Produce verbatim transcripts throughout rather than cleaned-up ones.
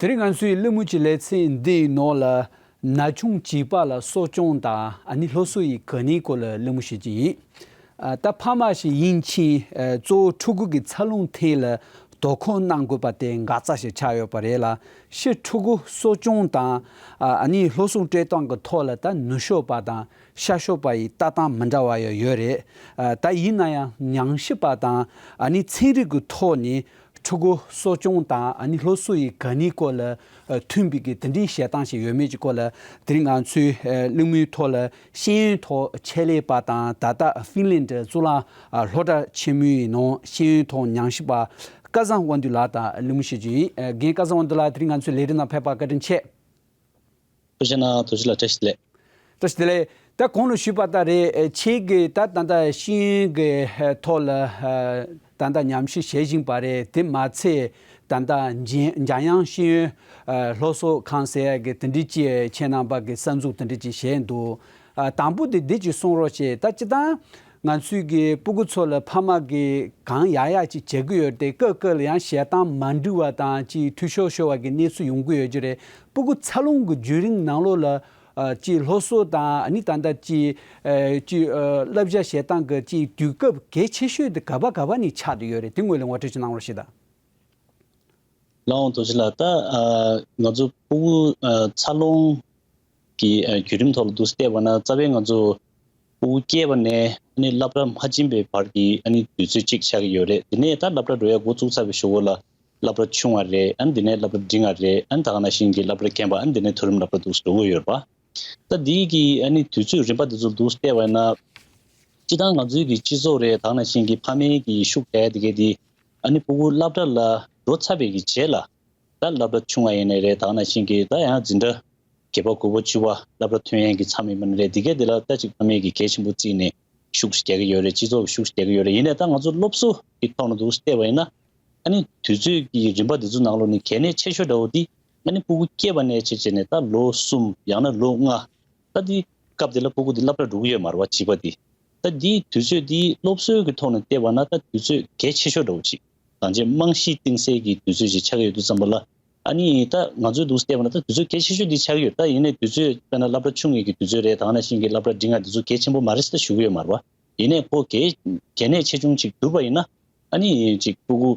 དེ་རིང་ང་ཚོའི་གླེང་མོལ་གྱི་ལེ་ཚན་འདིའི་ནང་ལ་ན་ཆུང་བྱིས་པ་ལ་གསོ་སྐྱོང་དང་ཨ་ནི་སློབ་གསོ་ཡི་གོ་གནས་སྐོར་ལ་གླེང་མོལ་བྱེད་ཀྱི་ཡིན། ཨ། ད་ཕ་མ་ཞིག་ཡིན་ཕྱིན། ཨ། གཙོ་བོ་ཕྲུ་གུ་གི་འཚར་ལོངས་ཐད་ལ་དོ་ཁུར་གནང་དགོས་པ་དེ་འགག་རྩ་ཞིག་ཆགས་ཡོད་པ་རེད་ལ། སྤྱིར་ཕྲུ་གུ་གསོ་སྐྱོང་དང་ཨ་ནི་སློབ་གསོ་སྤྲད་སྟངས་ཀྱི་ཐོག་ལ་ད་ནུས་ཤོར་བ་དང་ཤ་ཤོར་བ་ཡི་ལྟ་སྟངས་མི་འདྲ་བ་ཡང་ཡོད་རེད། ཨ། ད་ཡིན་ན་ཡང་ཉམས་ཞིབ་པ་དང་ཨ་ནི་ཚན་རིག་གི་ཐོག་ནས་ཕྲུ་གུ་གསོ་སྐྱོང་དང་ཨ་ནི་སློབ་གསོ་ཡི་གོ་གནས་སྐོར་ལ་མཐུན་པའི་གི་དེ་འདྲའི་བཤད་སྟངས་ཤིག་ཡོད་མེད་ཀྱི་སྐོར་ལ་དེ་རིང་ང་ཚོའི་གླེང་མོལ་ཐོག་ལ་ཤེས་ཡོན་ཐོག་ཆེད་ལས་པ་དང་ད་ལྟ་ཧྥིན་ལན་ཌི་གཙུག་ལག་སློབ་གྲྭ་ཆེན་མོའི་ནང་ཤེས་ཡོན་ཐོག་ཉམས་ཞིབ་པ་སྐལ་བཟང་དབང་འདུས་ལགས་དང་གླེང་མོལ་བྱེད་རྒྱུ་ཡིན། རྒན་སྐལ་བཟང་དབང་འདུས་ལགས། དེ་རིང་ང་ཚོའི་ལས་རིམ་ནང་ཕེབས་པར་བཀའ་དྲིན་ཆེ། ཐུགས་རྗེ་གནང་། ཐུགས་རྗེ་ལགས། བཀྲ་ཤིས་བདེ་ལེགས། བཀྲ་ཤིས་བདེ་ལེགས། ད་གོང་ལ་ཞུས་པ་ལྟར་རེད། ཁྱེད་ཀྱིས་ད་ད་ལྟ་ཤེས་ཡོན་གྱི་ཐོག་ལ་ད་ལྟ་ཉམས་ཞིབ་བྱེད་བཞིན་པ་རེད། དེ་མ་ཚད་ད་ལྟ་འཇམ་འཇམ་དབྱངས་ཤེས་ཡོན་སློབ་གསོ་ཁང་ཟེར་ཡག་གི་དེ་འདྲའི་ཅིག་ཁྱེད་རྣམ་པ་གི་གསར་འཛུགས་དེ་འདྲའི་ཅིག་བྱས་འདུག། ཨ། དང་པོ་དེ་འདི་ཅིག་གསུང་རོགས་བྱེད། ད་སྤྱིར་བཏང་ང་ཚོའི་གི་སྤུ་གུ་ཚོ་ལ་ཕ་མ་གིས་གང་ཡག་ཡག་ཅིག་བྱེད་ཀྱི་ཡོད་དེ། སྐབས་སྐབས་ལ་ཡང་བྱེད་སྟངས་མ་འགྲིག་པ་དང་ཅིག་འཐུས་ཤོར་ཤོར་བ་གི་གནས་ཚུལ་ཡོང་གི་ཡོད་ཀྱི་རེད། སྤུ་གུ་འཚར་ལོངས་ཀྱི་བརྒྱུད་རིམ་ནང་ལོགས་ལ་ཨ་ཅིག་སློབ་གསོ་དང་ཨ་ནི་ད་ལྟ་ཅིག་ཨ་ཅིག་ཨ་བསླབ་བྱ་བྱེད་སྟངས་ཀྱི་ཅིག་དུས་སྐབས་གལ་ཆེ་ཤོས་དེ་ག་པ་ག་པ་ནས་ཆགས་བསྡད་ཡོད་རེད། དེ་ངོས་ལ་ངོ་སྤྲོད་ཅིག་གནང་རོགས་ཞེས་དང་། ལགས་འོང་། ཐུགས་རྗེ་ལགས། ད་ཨ་ང་ཚོ་སྤུ་གུ་ཨ་འཚར་ལོངས་ཀྱི་ཨ་བརྒྱུད་རིམ་ཐོག་ལ་འདུག་སེ་བལྟས་པ་ན། རྩ་བའི་ང་ཚོ་སྤུ་གུ་སྐྱེས་པ་ནས་ཨ་ནི་སློབ་གྲྭ་མ་ཕྱིན་པའི་བར་གྱི་ཨ་ནི་དུས་ཚོད་གཅིག་ཆགས་ཀྱི་ཡོད་རེད། དེ་ནས་ད་སློབ་གྲྭ་འགྲོ་ཡ་འགོ་བཙུགས་ཚར་བའི་གཞུག་གུ་ལ་སློབ་གྲྭ་ཆུང་བ་རེད། ཨ་ནི་དེ་ནས་སློབ་གྲྭ་འབྲིང་བ་རེད། ཨ་ནི་ད་ག་ནང་བཞིན་གྱི་སློབ་གྲྭ་རྒན་པ། ཨ་ནི་དེ་ནས་མཐོ་རིམ་སློབ་གྲྭ་འདུག་སེ་འགྲོ་གི་ཡོད་རེད་པ། ད་འདི་གི་ཨ་ནི་དུས་ཚོད་རིམ་པ་འདི་ཚོ་འདུག་སེ་བལྟས་པ་ཡིན་ན། སྤྱིར་བཏང་ང་ཚོའི་གི་སྤྱི་ཚོགས་རེད། ད་ག་ནང་བཞིན་གྱི་ཕ་མའི་གི་ཤུགས་རྒྱག་ཡ་དེ་གས་དེ་ཨ་ནི་སྤུ་གུ་སློབ་གྲྭ་ལ་འགྲོ་ཚར་བའི་གི་རྗེས་ལ། ད་སློབ་གྲྭ་ཆུང་བ་ཡིན་ནའི་རེད། ད་ག་ནང་བཞིན་གྱི་ད་ཡང་འཛིན་གྲྭ་བརྒྱད་པ་དགུ་པ་བཅུ་པ་སློབ་གྲྭ་ཐོན་ཡས་ཀྱི་མཚམས་ཡིན་པ་ནི་རེད། འདི་གས་འདི་ལ་ད་ཅིག་ཕ་མས་ཀྱི་གལ་ཆེན་པོ་བརྩིས་ནས་ཤུགས་རྒྱག་གི་ཡོད་རེད། སྤྱི་ཚོགས་ཀྱི་ཤུགས་རྒྱག་གི་ཡོད་རེད། ཡིན་ནའི་ད་ང་ཚོ་སློབ་གསོ་གི་ཐོག་ནས་འདུག་སེ་བལྟས་པ་ཡིན་ན། ཨ་ནི་དུས་ཚོད་ཀྱི་རིམ་པ་འདི་ཚོ་ནང་ལོགས་ནས་གལ་གནད་ཆེ་ཤོས་འདྲ་བོ་འདི་ཨ་ནི་སྤུ་གུ་སྐྱེས་པ་ནས་བྱས་བྱས་ནས་ད་ལོ་གསུམ་ཡང་ན་ལོ་ལྔ། ད་འདི་སྐབས་འདི་ལ་སྤུ་གུ་འདི་སློབ་གྲྭ་འགྲོ་གི་ཡོད་མ་རེད་པ། བྱིས་པ་འདི། ད་འདིའི་དུས་ཚོད་འདི་སློབ་གསོའི་གི་ཐོག་ནས་བལྟས་པ་ན་ད་དུས་ཚོད་གལ་ཆེ་ཤོས་འདྲ་བོ་ཅིག། གང་ཅི་རྨང་གཞི་བཏིང་སའི་གི་དུས་ཚོད་ཅིག་ཆགས་ཀྱི་ཡོད་དུས་ཙམ་པ་ལ། ཨ་ནི་ད་ང་ཚོའི་འདུག་སེ་བལྟས་པ་ན་ད་དུས་ཚོད་གལ་ཆེ་ཤོས་འདི་ཆགས་ཀྱི་ཡོད། ད་ཡིན་ནའི་དུས་ཚོད་དཔེར་ན་སློབ་གྲྭ་ཆུང་ངུའི་གི་དུས་ཚོད་རེད། ད་ག་ནང་བཞིན་གྱི་སློབ་གྲྭ་འབྲིང་ང་དེ་ཚོ་གལ་ཆེན་པོ་མ་རེད་ཟེར་ད་ཞུ་གི་ཡོད་མ་རེད་པ། ཡིན་ནའི་ཁོ་གལ་གལ་གནད་ཆེ་ཆུང་ཅིག་གྱུར་པ་ཡིན་ན། ཨ་ནི་ཅིག་སྤུ་གུ་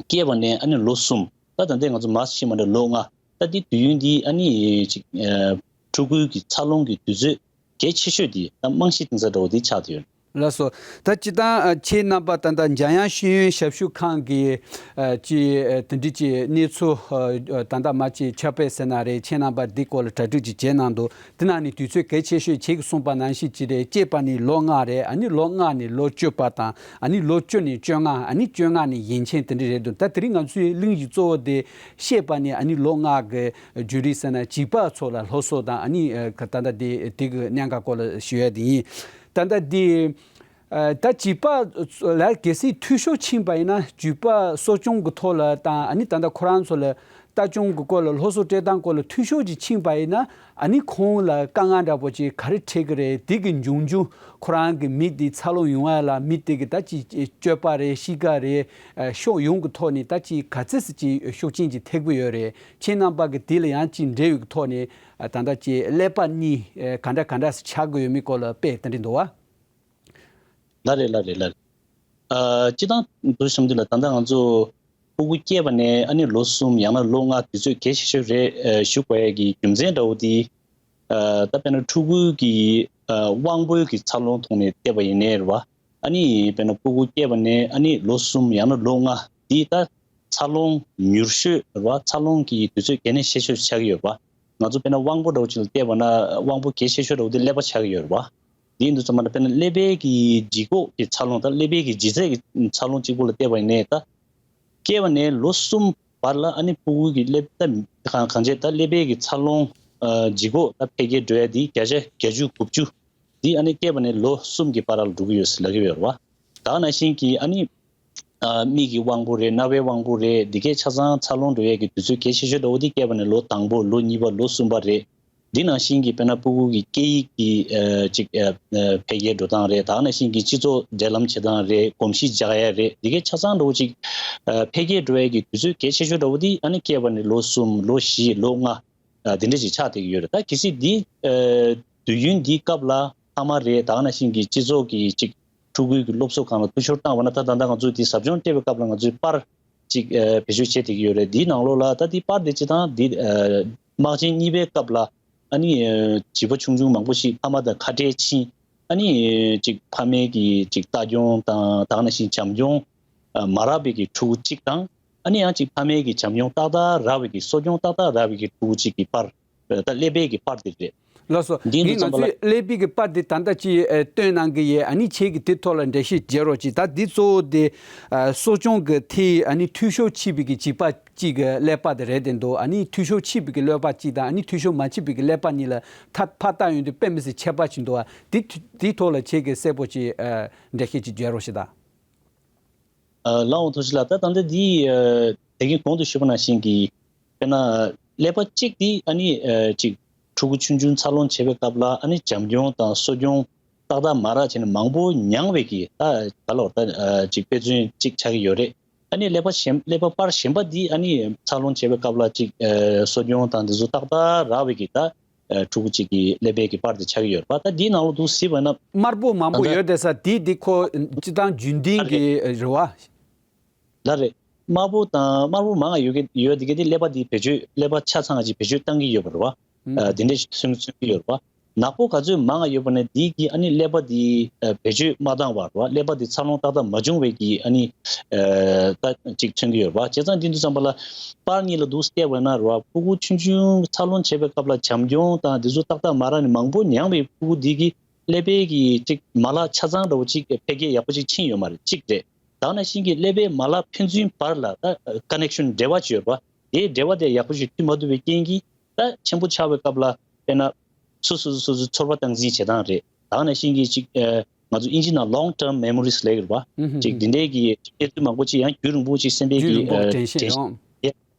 སྐྱེས་པ་ནས་ཨ་ནི་ལོ་གསུམ། ད་ད་ལྟའི་ང་ཚོ་མར་ཕྱིན་པ་ནས་ལོ་ལྔ། ད་འདི་དུས་ཡུན་འདི་ཨ་ནི་ཅིག་ཨ་ཕྲུ་གུའི་གི་འཚར་ལོངས་ཀྱི་དུས་ཚོད་གལ་ཆེ་ཤོས་འདི་ད་རྨང་གཞི་བཏིང་ས་འདྲ་བོ་འདི་ཆགས་བསྡད་ཡོད། ལགས་སོ། ད་སྤྱིར་བཏང་ཨ་ཁྱེད་རྣམ་པ་ད་ལྟ་འཇམ་དབྱངས་ཤེས་ཡོན་ཞབས་ཞུ་ཁང་གི་ཨ་ཅིག་ཨ་དེ་འདྲ་ཅིག་གནས་ཚུལ་ཨ་ད་ལྟ་མ་ཅིག་ཁྱབ་སྤེལ་ཟེར་ན་རེད། ཁྱེད་རྣམ་པ་འདི་སྐོར་ལ་གྲ་སྒྲིག་ཅིག་བྱས་གནང་འདུག། དེ་ནང་ནས་དུས་ཚོད་གལ་ཆེ་ཤོས་ཁྱེད་ཀྱིས་གསུངས་པ་ནང་བཞིན་ཅིག་རེད། སྐྱེས་པ་ནས་ལོ་ལྔ་རེད། ཨ་ནི་ལོ་ལྔ་ནས་ལོ་བཅུ་པ་དང་ཨ་ནི་ལོ་བཅུ་ནས་བཅོ་ལྔ། ཨ་ནི་བཅོ་ལྔ་ནས་ཡན་ཆད་དེ་འདྲ་རེད་འདུག། ད་དེ་རིང་ང་ཚོའི་གླེང་གཞི་གཙོ་བོ་དེ་སྐྱེས་པ་ནས་ཨ་ནི་ལོ་ལྔ་གི་བརྒྱུད་རིམ་ཟེར་ན་བྱིས་པ་ཚོ་ལ་སློབ་གསོ་དང་ཨ་ནི་ཨ་ད་ལྟ་དེ་དེ་གི་གནད་འགག་སྐོར་ལ་ཞུ་ཡ་དེ་ཡིན། ད་ལྟ་དེ་ཨ་ད་བྱིས་པ་ལ་གལ་སྲིད་འཐུས་ཤོར་ཕྱིན་པ་ཡིན་ན་བྱིས་པ་གསོ་སྐྱོང་གི་ཐོག་ལ་དང་ཨ་ནི་ད་ལྟ་ཁོ་རང་ཚོ་ལ་ལྟ་སྐྱོང་གི་སྐོར་ལ་སློབ་གསོ་སྤྲད་སྟངས་སྐོར་ལ་འཐུས་ཤོར་ཅིག་ཕྱིན་པ་ཡིན་ན་ཨ་ནི་ཁོང་ལ་དཀའ་ངལ་འདྲ་པོ་ཅིག་ག་རེ་འཕྲད་ཀྱི་རེད། དེ་གི་འབྱུང་འགྱུར་ཁོ་རང་གི་མི་དེ་འཚར་ལོངས་ཡོང་ཡ་ལ་མི་དེ་གི་ད་ཅིག་སྤྱོད་པ་རེད། གཤིས་ཀ་རེད། ཨ་ཕྱོགས་ཡོངས་ཀྱི་ཐོག་ནས་ད་ཅིག་ག་ཚད་ཙམ་ཅིག་ཤུགས་རྐྱེན་ཅིག་ཐེབས་ཀྱི་ཡོད་རེད། ཁྱེད་རྣམ་པ་གི་དེ་ལ་ཡང་ཅིག་འབྲེལ་ཡོད་ཀྱི་ཐོག་ནས་ཨ་ད་ལྟ་ཅིག་ཀླད་པ་གཉིས་ཨ་ག་འདྲ་ག་འདྲ་ཆགས་ཀྱི་ཡོད་མེད་སྐོར་ལ་དཔེ་དེ་འདྲ་འདུག་བ། ལགས་རེད། ལགས་རེད། ལགས་རེད། ཨ་སྤྱིར་བཏང་དུ་བྱུང་དུས་ལ་ད་ལྟ་ང་ཚོ་སྤུ་གུ་སྐྱེས་པ་ནས་ཨ་ནི་ལོ་གསུམ་ཡང་ན་ལོ་ལྔ་དུས་ཚོད་གལ་ཆེ་ཤོས་རེད་ཨ་ཞུ་དགོས་ཡ་གི་རྒྱུ་མཚན་འདྲ་བོ་དེ། ཨ་ད་དཔེར་ན་ཕྲུ་གུའི་གི་ཨ་དབང་པོའི་གི་འཚར་ལོངས་ཐོག་ནས་བལྟས་པ་ཡིན་ནའི་རེད་བ། ཨ་ནི་དཔེར་ན་སྤུ་གུ་སྐྱེས་པ་ནས་ཨ་ནི་ལོ་གསུམ་ཡང་ན་ལོ་ལྔ་འདི་ད་འཚར་ལོངས་མྱུར་ཤོས་རེད་བ། འཚར་ལོངས་ཀྱི་དུས་ཚོད་གལ་གནད་ཆེ་ཤོས་ཆགས་ཀྱི་ཡོད་པ། ང་ཚོ་དཔེར་ན་དབང་པོ་འདྲ་བོ་ཅིག་ལ་བལྟས་པ་ན་དབང་པོ་གལ་ཆེ་ཤོས་འདྲ་བོ་དེ་ཀླད་པ་ཆགས་ཀྱི་ཡོད་རེད་བ། དེ་ཡིན་དུས་ཙམ་པ་ན་དཔེར་ན་ཀླད་པའི་གི་ལྗིད་ཁོག་གི་འཚར་ལོངས་དང་ཀླད་པའི་གི་ལྗིད་ཚད་ཀྱི་འཚར་ལོངས་གཅིག་པུ་ལ་བལྟས་པ་ཡིན་ནའི་ད། སྐྱེས་པ་ནས་ལོ་གསུམ་བར་ལ་ཨ་ནི་སྤུ་གུ་གི་ཀླད་པ་གང་གང་བྱས་ད་ཀླད་པའི་གི་འཚར་ལོངས་ཨ་ལྗིད་ཁོག་ད་འཕེལ་རྒྱས་འགྲོ་ཡ་དེ་བརྒྱ་ཆ་བརྒྱད་ཅུ་དགུ་བཅུ་དེ་ཨ་ནི་སྐྱེས་པ་ནས་ལོ་གསུམ་གྱི་བར་ལ་འགྲོ་གི་ཡོད་ཟེར་ལབ་ཀྱི་ཡོད་རེད་བ། ད་ག་ནང་བཞིན་གྱི་ཨ་ནི་ཨ་མིག་གི་དབང་པོ་རེད། རྣ་བའི་དབང་པོ་རེད། འདི་གས་ཆ་ཚང་འཚར་ལོངས་འགྲོ་ཡས་ཀྱི་དུས་ཚོད་གལ་ཆེ་ཤོས་འདྲ་བོ་འདི་སྐྱེས་པ་ནས་ལོ་དང་པོ་ལོ་གཉིས་པ་ལོ་གསུམ་པ་རེད། འདི་ནང་བཞིན་གྱི་དཔེར་ན་ཕྲུ་གུ་གི་སྐད་ཡིག་གི་ཨ་ཅིག་ཨ་ཨ་འཕེལ་རྒྱས་འགྲོ་སྟངས་རེད། ད་ག་ནང་བཞིན་གྱི་སྤྱི་ཚོགས་འབྲེལ་ལམ་བྱེད་སྟངས་རེད། གོམས་གཤིས་འཇགས་ཡ་རེད། འདི་གའི་ཆ་ཚང་འདྲ་བོ་ཅིག་ཨ་འཕེལ་རྒྱས་འགྲོ་ཡ་གི་དུས་ཚོད་གལ་ཆེ་ཤོས་འདྲ་བོ་འདི་ཨ་ནི་སྐྱེས་པ་ནས་ལོ་གསུམ་ལོ་བཞི་ལོ་ལྔ་ཨ་འདི་འདྲ་ཅིག་ཆགས་བསྡད་ཀྱི་ཡོད་རེད། ད་གལ་སྲིད་འདི་ཨ་དུས་ཡུན་འདིའི་སྐབས་ལ་ཕ་མ་རེད། ད་ག་ནང་བཞིན་གྱི་སྤྱི་ཚོགས་ཀྱི་ཅིག་ཕྲུ་གུའི་གི་སློབ་གསོ་སྒང་ལ་འཐུས་ཤོར་བཏང་བ་ན། ད་ད་ལྟ་ང་ཚོས་འདི་ཟབ་སྦྱོང་སྤྲད་པའི་སྐབས་ལ་ང་ཚོས་པར་ཅིག་ཨ་བེད་སྤྱོད་བྱེད་བསྡད་ཀྱི་ཡོད་རེད། འདིའི་ནང་ལོགས་ལ་ད་འདི་པར་འདི་སྤྱིར་བཏང་འདི་ཨ་དམག་ཆེན་གཉིས་པའི་སྐབས་ལ་ཨ་ནི་ཨ་བྱིས་པ་ཆུང་ཆུང་མང་པོ་ཞིག་ཕ་མ་དང་ཁ་བྲལ་ཕྱིན། ཨ་ནི་ཅིག་ཕ་མའི་གི་ཅིག་ལྟ་སྐྱོང་དང་ད་ག་ནང་བཞིན་བྱམས་སྐྱོང་ཨ་མ་རག་པའི་གི་ཕྲུ་གུ་གཅིག་དང་། ཨ་ནི་ཡང་ཅིག་ཕ་མའི་གི་བྱམས་སྐྱོང་ཏག་ཏག་རག་པའི་གི་གསོ་སྐྱོང་ཏག་ཏག་རག་པའི་གི་ཕྲུ་གུ་གཅིག་གི་པར་ད་ཀླད་པའི་གི་པར་དེ་རེད། ལགས་སོ། འདི་ངས་འདུག་ང་ཙམ་ལ། ཚོའི་ཀླད་པའི་གི་པར་དེ་ད་ལྟ་ཅིག་ཨ་སྟོན་གནང་གི་ཡོད། ཨ་ནི་ཁྱེད་ཀྱིས་དེ་ཐོག་ལ་འགྲེལ་བཤད་བྱེད་རོགས་གྱིས། ད་འདི་གཙོ་བོ་དེ་ཨ་གསོ་སྐྱོང་གི་ཐད་ཨ་ནི་འཐུས་ཤོར་ཕྱིན་པའི་གི་བྱིས་པ་གཅིག་གི་ཀླད་པ་དེ་རེད་དེ་འདུག་ཨ་ནི་འཐུས་ཤོར་ཕྱིན་པའི་གི་ཀླད་པ་གཅིག་དང་ཨ་ནི་འཐུས་ཤོར་མ་ཕྱིན་པའི་གི་ཀླད་པ་གཉིས་ལ་ཐ་ཕར་བལྟ་ཡོང་དུས་དཔེ་མི་སྲིད་ཁྱད་པར་ཅིག་འདུག་ཨ་དེ་དེའི་ཐོག་ལ་ཁྱེད་ཀྱིས་གསལ་པོ་ཅིག་ཨ་འགྲེལ་བཤད་ཅིག་བརྗོད་རོགས་ཞེས་དང་། ཨ་ལགས་འོང་ཐུགས་རྗེ་ཆེ་ལགས། ད་ད་ལྟ་འདི་ཨ་དེ་གིན་གོང་དུ་ཞུས་པ་ནང་བཞིན་གྱི་དཔེར་ན་ཀླད་པ་གཅིག་འདི་ཨ་ནི་ཨ་ཅིག་ཕྲུ་གུ་ཆུང་ཆུང་འཚར་ལོངས་བྱེད་པའི་སྐབས་ལ་ཨ་ནི་བྱམས་སྐྱོང་དང་གསོ་སྐྱོང་ཏག་ཏག་མ་རག་བྱས་ནས་མང་པོ་མྱངས་པའི་གི་ད་ག་ལོར་ད་ཨ་ཅིག་དཔེ་མཚོན་གཅིག་ཆགས་ཀྱི་ཡོད་རེད། ཨ་ནི་ཀླད་པ་གཞན་ཀླད་པ་པར་གཞན་པ་འདི་ཨ་ནི་འཚར་ལོངས་བྱེད་པའི་སྐབས་ལ་ཅིག་ཨ་གསོ་སྐྱོང་དང་འདི་ཚོ་ཏག་ཏག་རག་པའི་གི་ད་ཨ་ཕྲུ་གུ་གཅིག་གི་ཀླད་པའི་གི་པར་དེ་ཆགས་ཀྱི་ཡོད་རེད་པ། ད་འདིའི་ནང་ལོགས་འདུག་གཟིགས་པ་ན། དམར་པོ་མང་པོ་ད་ལྟ་ཡོད་བསྡད་ས་དེ་འདི་ཁོ་སྤྱིར་བཏང་རྒྱུན་ལྡན་གྱི་རེད་བ། ལགས་རེད། དམར་པོ་དང་དམར་པོ་མང་ང་ཡོད་ཀྱི་ཡོད་དེ་ག་དེ་ཀླད་པ་འདི་བེད་སྤྱོད་ཀླད་པ་ཆ་ཚང་ཅིག་བེད་སྤྱོད་བཏང་གི་ཡོད་པ་རེད་བ། ཨ་དེ་འདྲས་ཤིག་མཚོན་མཚོན་གྱི་ཡོད་རེད་བ། ནག་པོ་ག་ཚོད་མང་ང་ཡོད་པ་ནས་དེ་གི་ཨ་ནི་ཀླད་པ་འདི་ཨ་བེད་སྤྱོད་མ་བཏང་བ་རེད་བ། ཀླད་པ་འདི་འཚར་ལོངས་ཏག་ཏག་མ་བྱུང་བའི་གི་ཨ་ནི་ཨ་ད་ཅིག་མཚོན་གྱི་ཡོད་རེད་བ། བྱས་ཙང་འདི་འདུག་བསམ་པ་ལ་པར་གཉིས་ལ་འདུག་བལྟས་པ་ན་རེད་བ། ཕྲུ་གུ་ཆུང་ཆུང་འཚར་ལོངས་བྱེད་པའི་སྐབས་ལ་བྱམས་སྐྱོང་དང་འདི་ཚོ་ཏག་ཏག་མ་རག་ནས་མང་པོ་མྱངས་པའི་ཕྲུ་གུ་འདི་གི་ཀླད་པའི་གི་ཅིག་མ་ལག་ཆ་ཚང་འདྲ་བོ་ཅིག་འཕེལ་རྒྱས་ཡག་པོ་ཅིག་ཕྱིན་ཡོད་མ་རེད། གཅིག་རེད། ད་ག་ནང་བཞིན་གྱི་ཀླད་པའི་མ་ལག་ཕན་ཚུན་བར་ལ་ད་ཀ་ནེག་ཤན་འབྲེལ་བ་ཅིག་ཡོད་པ། དེའི་འབྲེལ་བ་དེ་ཡག་པོ་ཞིག་མཐུད་མ་ཐུབ་པའི་རྐྱེན་གྱིས་ད་ཆེན་པོ་ཆགས་པའི་སྐབས་ལ་དཔེར་ན་སོ་སོ་སོ་སོའི་ཚོར་བ་སྟངས་འཛིན་བྱེད་སྟངས་རེད། ད་ག་ནང་བཞིན་གྱི་ཅིག་ཨ་ང་ཚོ་ཨིན་ཇི་ནང་long term memories་ལབ་ཀྱི་རེད་པ། ཨུ་ཧུ་ཅིག་ཧུ། དེ་འདྲའི་གི་ཅིག་གནས་ཚུལ་མང་པོ་ཅིག་ཡང་རྒྱུན་རིང་པོ་ཅིག་སེམས་པའི་རྒྱུན་གི་རིང་པོ་ཨ་དྲན་ཤེས་དྲན་ཤེས་ཡོང་།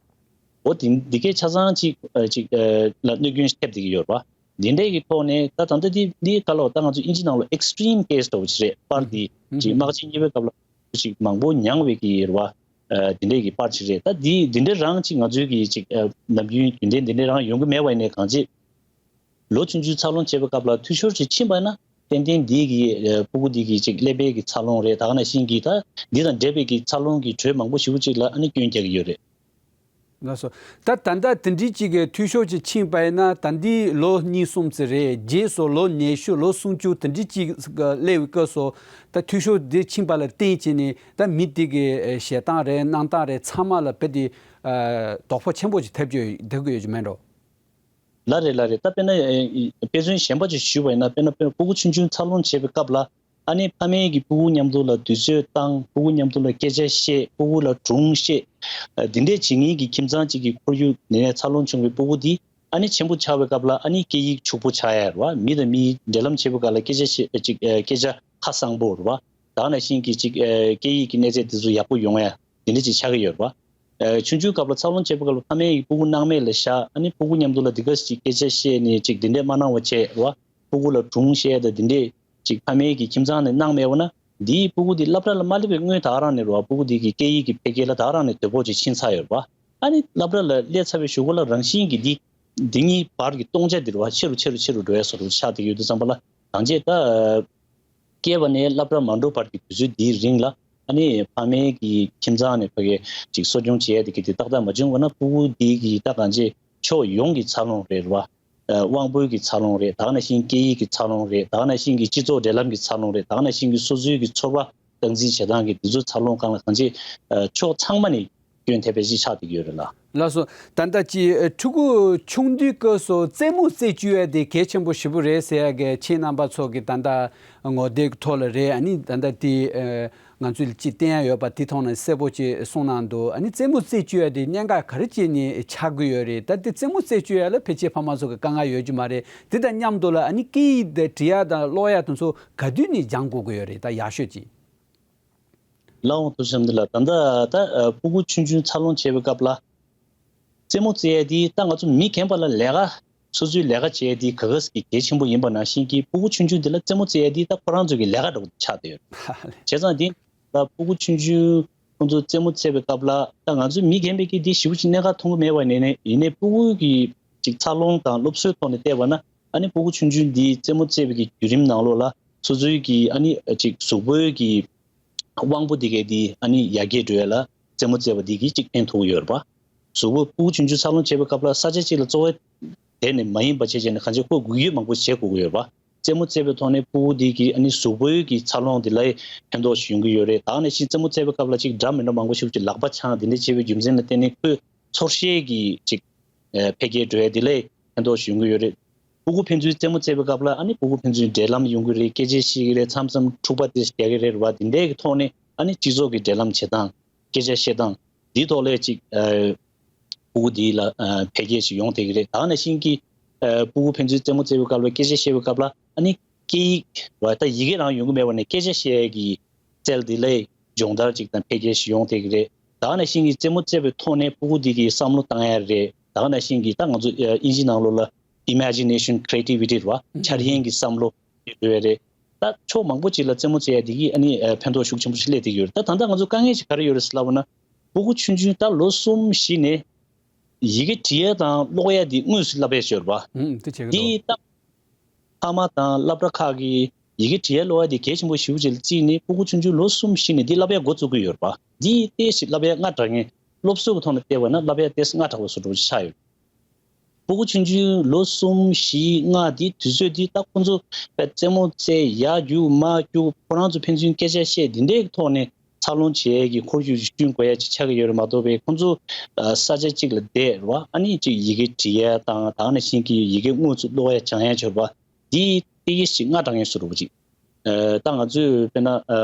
ཨོ་དེ་འདི་གའི་ཆ་ཚང་ཅིག་ཨ་ཅིག་ཨ་ལ་གནོད་སྐྱོན་ཐེབས་བསྡད་ཀྱི་ཡོད་རེད་པ། འདི་འདྲའི་གི་ཐོག་ནས་ད་ད་ལྟ་འདི་འདི་ག་ལ་བ་ད་ང་ཚོ་ཨིན་ཇི་ནང་ལ་extreme case་འདྲ་བོ་ཅིག་རེད། པར་འདི་ཅིག་དམག་ཆེན་གཉིས་པའི་སྐབས་ལ་ཅིག་མང་པོ་མྱངས་པའི་གི་རེད་བ། ཨ་འདི་འདྲའི་གི་པར་ཅིག་རེད། ད་འདི་འདི་འདྲ་རང་ཅིག་ང་ཚོའི་གི་ཅིག་ཨ་ནམ་རྒྱུན་རྒྱུན་ལྡན་འདི་འདྲ་རང་ཡོང་གི་མེད་པ་ཡིན་ནའི་གང་ཅི། ལོ་ཆུང་ཆུང་འཚར་ལོངས་བྱེད་པའི་སྐབས་ལ་འཐུས་ཤོར་ཅིག་ཕྱིན་པ་ཡིན་ན་ཏན་ཏན་འདི་གི་ཨ་ཕྲུ་གུ་འདི་གི་ཅིག་ཀླད་པའི་གི་འཚར་ལོངས་རེད། ད་ག་ནང་བཞིན་གྱི་ད་འདི་དང་འབྲེལ་བའི་གི་འཚར་ལོངས་ཀྱི་གྲས་མང་པོ་ཞེ་པོ་ཅིག་ལ་ཨ་ནི་སྐྱོན་རྒྱག་གི་ཡོད་རེད། ལགས་སོ། ད་ད་ལྟ་དེ་འདྲའི་ཅིག་གི་འཐུས་ཤོར་ཅིག་ཕྱིན་པ་ཡིན་ན་ད་འདི་ལོ་གཉིས་གསུམ་ཙམ་རེད། རྗེས་སུ་ལོ་ཉི་ཤུ་ལོ་སུམ་ཅུ་དེ་འདྲའི་ཅིག་སླེབས་པའི་སྐབས་སུ་ད་འཐུས་ཤོར་འདི་ཕྱིན་པ་ལ་བརྟེན་བྱས་ནས་ད་མི་དེ་གི་བྱེད་སྟངས་རེད་གནང་སྟངས་རེད་ཚང་མ་ལ་དཔེ་དེ་དོ་ཕོག་ཆེན་པོ་ཅིག་ཐེབས་ཀྱི་ཐེབས་ཀྱི་ཡོད་ཀྱི་མེད་འགྲོ། ལགས་རེད་ལགས་རེད། ད་དཔེར་ན་ཨེ་དཔེ་མཚོན་གཞན་པ་ཅིག་ཞུས་པ་ཡིན་ན། དཔེར་ན་དཔེར་ན་ཕྲུ་གུ་ཆུང་ཆུང་འཚར་ལོངས་བྱེད་པའི་སྐབས་ལ་ཨ་ནི་ཕ་མས་ཀྱིས་ཕྲུ་གུ་མཉམ་དུ་ལ་དུས་ཚོད་བཏང་། ཕྲུ་གུ་མཉམ་དུ་ལ་སྐད་ཆ་བཤད། ཕྲུ་གུ་ལ་སྒྲུང་བཤད། ཨ་འདི་འདྲས་བྱེད་མཁན་གྱི་ཁྱིམ་ཚང་གཅིག་གི་ཁོར་ཡུག་ནས་འཚར་ལོངས་བྱུང་བའི་ཕྲུ་གུ་འདི་ཨ་ནི་ཆེན་པོ་ཆགས་པའི་སྐབས་ལ་ཨ་ནི་སྐད་ཡིག་ཕྱུག་པོ་ཆགས་ཡ་རེད་བ། མི་དང་མིའི་འབྲེལ་ལམ་བྱེད་པའི་སྐབས་ལ་སྐད་ཆ་བཤད་ཅིག་ཨ་སྐད་ཆ་ཁ་གསང་པོ་རེད་བ། ད་ག་ནང་བཞིན་གྱི་ཅིག་ཨ་སྐད་ཡིག་གི་གནས་ཚད་འདི་ཚོ་ཡག་པོ་ཡོང་ཡ། དེ་འདྲ་ཅིག་ཆགས་ཀྱི་ཡོད་རེད་པ། ཨ་ཆུང་ཆུང་སྐབས་ལ་འཚར་ལོངས་བྱེད་པའི་སྐབས་ལ་ཕ་མས་ཀྱིས་ཕྲུ་གུ་སྣང་མེད་ལ་བཞག་ཨ་ནི་ཕྲུ་གུ་མཉམ་དུ་ལ་འདི་ག་ཅིག་སྐད་ཆ་བཤད་ནས་ཅིག་འདི་འདྲས་མ་གནང་བ་བྱས་རེད་པ། ཕྲུ་གུ་ལ་སྒྲུང་བཤད་དང་འདི་འདྲས་ཅིག་ཕ་མས་ཀྱིས་ཁྱིམ་ཚང་ནས་གནང་མེད་པ་ན་འདིས་ཕྲུ་གུ་འདི་སློབ་གྲྭ་ལ་མ་སླེབས་པའི་སྔོན་ད་ག་རང་ནས་རེད་པ། ཕྲུ་གུ་འདི་གི་སྐད་ཡིག་གི་འཕེལ་རྒྱས་ལ་ད་ག་རང་ནས་དོ་ཕོག་ཅིག་ཕྱིན་ཚར་ཡོད་རེད་པ། ཨ་ནི་སློབ་གྲྭ་ལ་སླེབས་ཚར་བའི་གཞུག་གུ་ལ་རང་བཞིན་གྱིས་འདི་འདི་གཉིས་བར་གྱི་སྟོང་ཆ་འདི་རེད་པ། ཆེ་རུ་ཆེ་རུ་ཆེ་རུ་འགྲོ་ཡ་བཟོ་འདྲ་ཆགས་བསྡད་ཡོད་དུས་ཙམ་པ་ལ་གང་བྱས་ད། སྐྱེས་པ་ནས་སློབ་གྲྭ་མ་འགྲོ་བར་གྱི་དུས་ཚོད་འདིའི་རིང་ལ་ཨ་ནི་ཕ་མའི་གི་ཁྱིམ་ཚང་ནས་ཕ་གི་ཅིག་གསོ་སྐྱོང་བྱེད་ཡས་དེ་གི་དེ་ཏག་ཏག་མ་བྱུང་བ་ན་ཕྲུ་གུ་འདི་གི་ད་གང་ཅི་ཕྱོགས་ཡོངས་ཀྱི་འཚར་ལོངས་རེད་བ། ཨ་དབང་པོའི་གི་འཚར་ལོངས་རེད། ད་ག་ནང་བཞིན་སྐད་ཡིག་གི་འཚར་ལོངས་རེད། ད་ག་ནང་བཞིན་གྱི་སྤྱི་ཚོགས་འབྲེལ་ལམ་གྱི་འཚར་ལོངས་རེད། ད་ག་ནང་བཞིན་གྱི་སོ་སོའི་གི་ཚོར་བ་སྟངས་འཛིན་བྱེད་སྟངས་ཀྱི་འདི་ཚོ་འཚར་ལོངས་སྒང་ལ་གང་ཅི་ཨ་ཕྱོགས་ཚང་མ་ནས་སྐྱོན་ཐེབས་པ་ཞིག་ཆགས་བསྡད་ཀྱི་ཡོད་རེད་ལ། ལགས་སོ། ད་ལྟ་ཅི་ཕྲུ་གུ་ཆུང་དུས་སྐབས་སུ་རྩེད་མོ་རྩེ་བཅུག་ཡ་དེ་གལ་ཆེན་པོ་ཞེ་པོ་རེད་ཟེར་ཡ་གི་ཁྱེད་རྣམ་པ་ཚོ་གི་ད་ལྟ་ངོ་དེབ་ཐོག་ལ་རེད། ཨ་ནི་ད་ལྟ་དེ་ཨ་ང་ཚོས་ཅི་བསྟན་ཡ་ཡོད་པ་དེ་ཐོག་ནས་གསལ་པོ་ཅིག་གསུངས་གནང་འདུག་ཨ་ནི་རྩེད་མོ་རྩེ་བཅུག་ཡ་དེ་གནད་འགག་ག་རེ་བྱས་ནས་ཆགས་ཀྱི་ཡོད་རེད། ད་དེ་རྩེད་མོ་རྩེ་བཅུག་ཡ་ལ་ཕལ་ཆེར་ཕ་མ་ཚོ་གི་དཀའ་ངལ་ཡོད་རྒྱུ་མ་རེད། དེ་དང་མཉམ་དུ་ལ་ཨ་ནི་སྐད་ཡིག་དེ་འབྲི་ཡ་དང་ཀློག་ཡ་དེ་ཚོ་ག་དུས་ནས་སྦྱང་དགོས་ཀྱི་ཡོད་རེད། ད་ཡག་ཤོས་ཅིག་ལགས་འོང་། ཐུགས་རྗེ་ཆེ་འདི་ལ་ད་ལྟ་ད་ཕྲུ་གུ་ཆུང་ཆུང་འཚར་ལོངས་བྱེད་པའི་སྐབས་ལ་རྩེད་མོ་རྩེ་ཡ་དེ་ད་ང་ཚོ་མི་རྒན་པ་ལ་ལས་ཀ་ སོ་སོའི་ལས་ཀ་བྱེད་ཡ་དེ་ག་ག་ཟིག་གི་གལ་ཆེན་པོ་ཡིན་པ་ནང་བཞིན་གྱི་སྤུ་གུ་ཆུང་ཆུང་དེ་ལ་རྩེད་མོ་རྩེ་ཡ་དེ་ད་ཁོ་རང་ཚོ་གི་ལས་ཀ་འདྲ་བོ་ཆགས་བསྡད་ཡོད། བྱས་ཙང་དེ་ད་སྤུ་གུ་ཆུང་ཆུང་ཁོང་ཚོ་རྩེད་མོ་རྩེ་བའི་སྐབས་ལ་ད་ང་ཚོ་མི་རྒན་པའི་གི་དེ་ཞེ་པོ་ཅིག་གནད་འགག་མཐོང་གི་མེད་པ་ནས་ནས་ཡིན་ནའི་སྤུ་གུ་གི་ཅིག་འཚར་ལོངས་དང་སློབ་གསོའི་ཐོག་ནས་བལྟས་པ་ན་ཨ་ནི་སྤུ་གུ་ཆུང་ཆུང་འདིའི་རྩེད་མོ་རྩེ་བའི་གི་བརྒྱུད་རིམ་ནང་ལོགས་ལ་སོ་སོའི་གི་ཨ་ནི་ཅིག་གཟུགས་པོའི་གི་དབང་པོ་འདི་གའི་འདི་ཨ་ནི་ཡར་རྒྱས་འགྲོ་ཡ་ལ་རྩེད་མོ་རྩེ་བ་འདི་གིས་གཅིག་ཕན་ཐོགས་ཡོད་རེད་པ། གཟུགས་པོ་སྤུ་གུ་ཆུང་ཆུང་འཚར་ལོངས་བྱེད་པའི་སྐབས་ལ་ས་ཆ་གཅིག་ལ་གཙོ་བོ་དེ་ནས་མ་ཡིན་པ་བྱས་བྱས་ནས་གང་ཅི་ཁོ་དགོས་ཡོད་མང་པོ་བྱེད་དགོས་ཀྱི་ཡོད་རེད་པ། རྩེད་མོ་རྩེ་བའི་ཐོག་ནས་སྤུ་གུ་འདི་གི་ཨ་ནི་གཟུགས་པོའི་གི་འཚར་ལོངས་འདི་ལ་ཕན་ཐོགས་ཤིག་ཡོང་གི་ཡོད་རེད། ད་ག་ནང་བཞིན་རྩེད་མོ་རྩེ་བའི་སྐབས་ལ་གཅིག་འདྲ་མི་འདྲ་མང་པོ་ཞིག་གི་ལག་པ་འཆང་འདི་འདྲ་བྱེད་པའི་རྒྱུ་མཚན་ལ་བརྟེན་ནས་ཁོའི་ཚོར་ཤེས་ཀྱི་ཅིག་ཨ་འཕེལ་རྒྱས་འགྲོ་ཡ་འདི་ལ་ཕན་ཐོགས་ཤིག་ཡོང་གི་ཡོད་རེད། སྤུ་གུ་ཕན་ཚུན་རྩེད་མོ་རྩེ་བའི་སྐབས་ལ་ཨ་ནི་སྤུ་གུ་ཕན་ཚུན་འབྲེལ་ལམ་ཡོང་གི་རེད། སྐད་ཆ་བཤད་ཀྱི་རེད། མཚམས་མཚམས་འཁྲུག་པ་དེ་རྒྱག་གི་རེད་བ། དེ་འདྲའི་གི་ཐོག་ནས་ཨ་ནི་སྤྱི་ཚོགས་ཀྱི་འབྲེལ་ལམ་བྱེད་སྟངས། སྐད་ཆ་བཤད་སྟངས་འདིའི་ཐོག་ལ་ཅིག་ཨ་སྤུ་གུ་འདི་ལ་ཨ་འཕེལ་རྒྱས་ཤིག་ཡོང་བསྡད་ཀྱི་རེད། ད་ག་ནང་བཞིན་གྱི་ཨ་སྤུ་གུ་ཕན་ཚུན་རྩེད་མོ་རྩེ་བའི་སྐབས་ལ་སྐད་ཆ་བཤད་པའི་སྐབས་ལ་ཨ་ནི་སྐད་ཡིག་བ་ད་ཡི་གེ་རང་ཡོང་གི་མེད་པ་ནས་སྐད་ཆ་བཤད་ཡས་ཀྱི་རྩལ་འདི་ལ་སྦྱོང་བརྡར་ཅིག་དང་འཕེལ་རྒྱས་ཤིག་ཡོང་བསྡད་ཀྱི་རེད། ད་ག་ནང་བཞིན་གྱི་རྩེད་མོ་རྩེ་བའི་ཐོག་ནས་སྤུ་གུ་འདི་གི་བསམ་བློ་བཏང་ཡ་རེད། ད་ག་ནང་བཞིན་གྱི་ད་ང་ཚོ་ཨ་དབྱིན་ཇི་ནང་ལོགས་ལ་imagination creativity རེད་བ། འཆར་ཡན་གྱི་བསམ་བློ་ཡོད་རེད། ད་ཕྱོགས་མང་པོ་ཅིག་ལ་རྩེད་མོ་རྩེ་ཡ་འདི་གིས་ཨ་ནི་ཨ་ཕན་ཐོགས་ཤུགས་ཆེན་པོ་ཞིག་སླེབས་བསྡད་ཀྱི་ཡོད་རེད། ད་ད་ལྟ་ང་ཚོ་དཀའ་ངལ་ཞིག་ག་རེ་ཡོད་རེད་ཟེར་ལབ་པ་ན་སྤུ་གུ་ཆུང་ཆུང་ད་ལོ་གསུམ་བཞི་ནས་ཡི་གེ་འབྲི་ཡ་དང་ཀློག་ཡ་འདི་དངོས་སུ་བསླབ་ཡ་ཡོད་རེད་པ། ཨུམ། དེ་བྱེད་ཀྱི་འདུག་འདི་ད་ཕ་མ་དང་སློབ་གྲྭ་ཁག་གིས་ཡི་གེ་འབྲི་ཡ་ཀློག་ཡ་འདི་གལ་ཆེན་པོ་ཞེ་པོ་ཅིག་ལ་བརྩིས་ནས་སྤུ་གུ་ཆུང་ཆུང་ལོ་གསུམ་བཞི་ནས་འདི་བསླབ་ཡ་འགོ་བཙུགས་ཀྱི་ཡོད་རེད་པ། འདི་ཏོག་ཙམ་བསླབ་ཡ་སྔ་དྲགས་ངེས། སློབ་གསོ་གི་ཐོག་ནས་བལྟས་པ་ན་བསླབ་ཡ་ཏོག་ཙམ་སྔ་དྲགས་པ་བཟོ་འདྲ་པོ་ཅིག་ཆགས་ཡོད། སྤུ་གུ་ཆུང་ཆུང་ལོ་གསུམ་བཞི་ལྔ་འདི་དུས་ཚོད་འདི་ད་ཁོང་ཚོ་རྩེད་མོ་རྩེ་ཡར་རྒྱུག་མར་རྒྱུག་ཁོ་རང་ཚོ་ཕན་ཚུན་སྐད་ཆ་བཤད་འདི་འདྲའི་ཐོག་ནས་འཚར་ལོངས་བྱེད་ཡས་ཀྱི་ཁོར་ཡུག་ཅིག་བསྐྲུན་དགོས་ཡ་ཅིག་ཆགས་ཀྱི་ཡོད་རེད་མ་གཏོགས་པའི་ཁོང་ཚོ་ཨ་ས་ཆ་གཅིག་ལ་བསྡད་རེད་བ། ཨ་ནི་ཅིག་ཡི་གེ་འབྲི་ཡ་དང་ད་ག་ནང་བཞིན་གྱི་ཡི་གེ་དངོས་སུ་ཀློག་ཡ་སྦྱང་ཡ་ཅིག་ཡོད་རེད་བ། འདི་ཏོག་ཙམ་ཅིག་སྔ་དྲགས་ངེས་བཟོ་འདྲ་པོ་ཅིག་ཨ་ད་ང་ཚོས་དཔེར་ན་ཨ་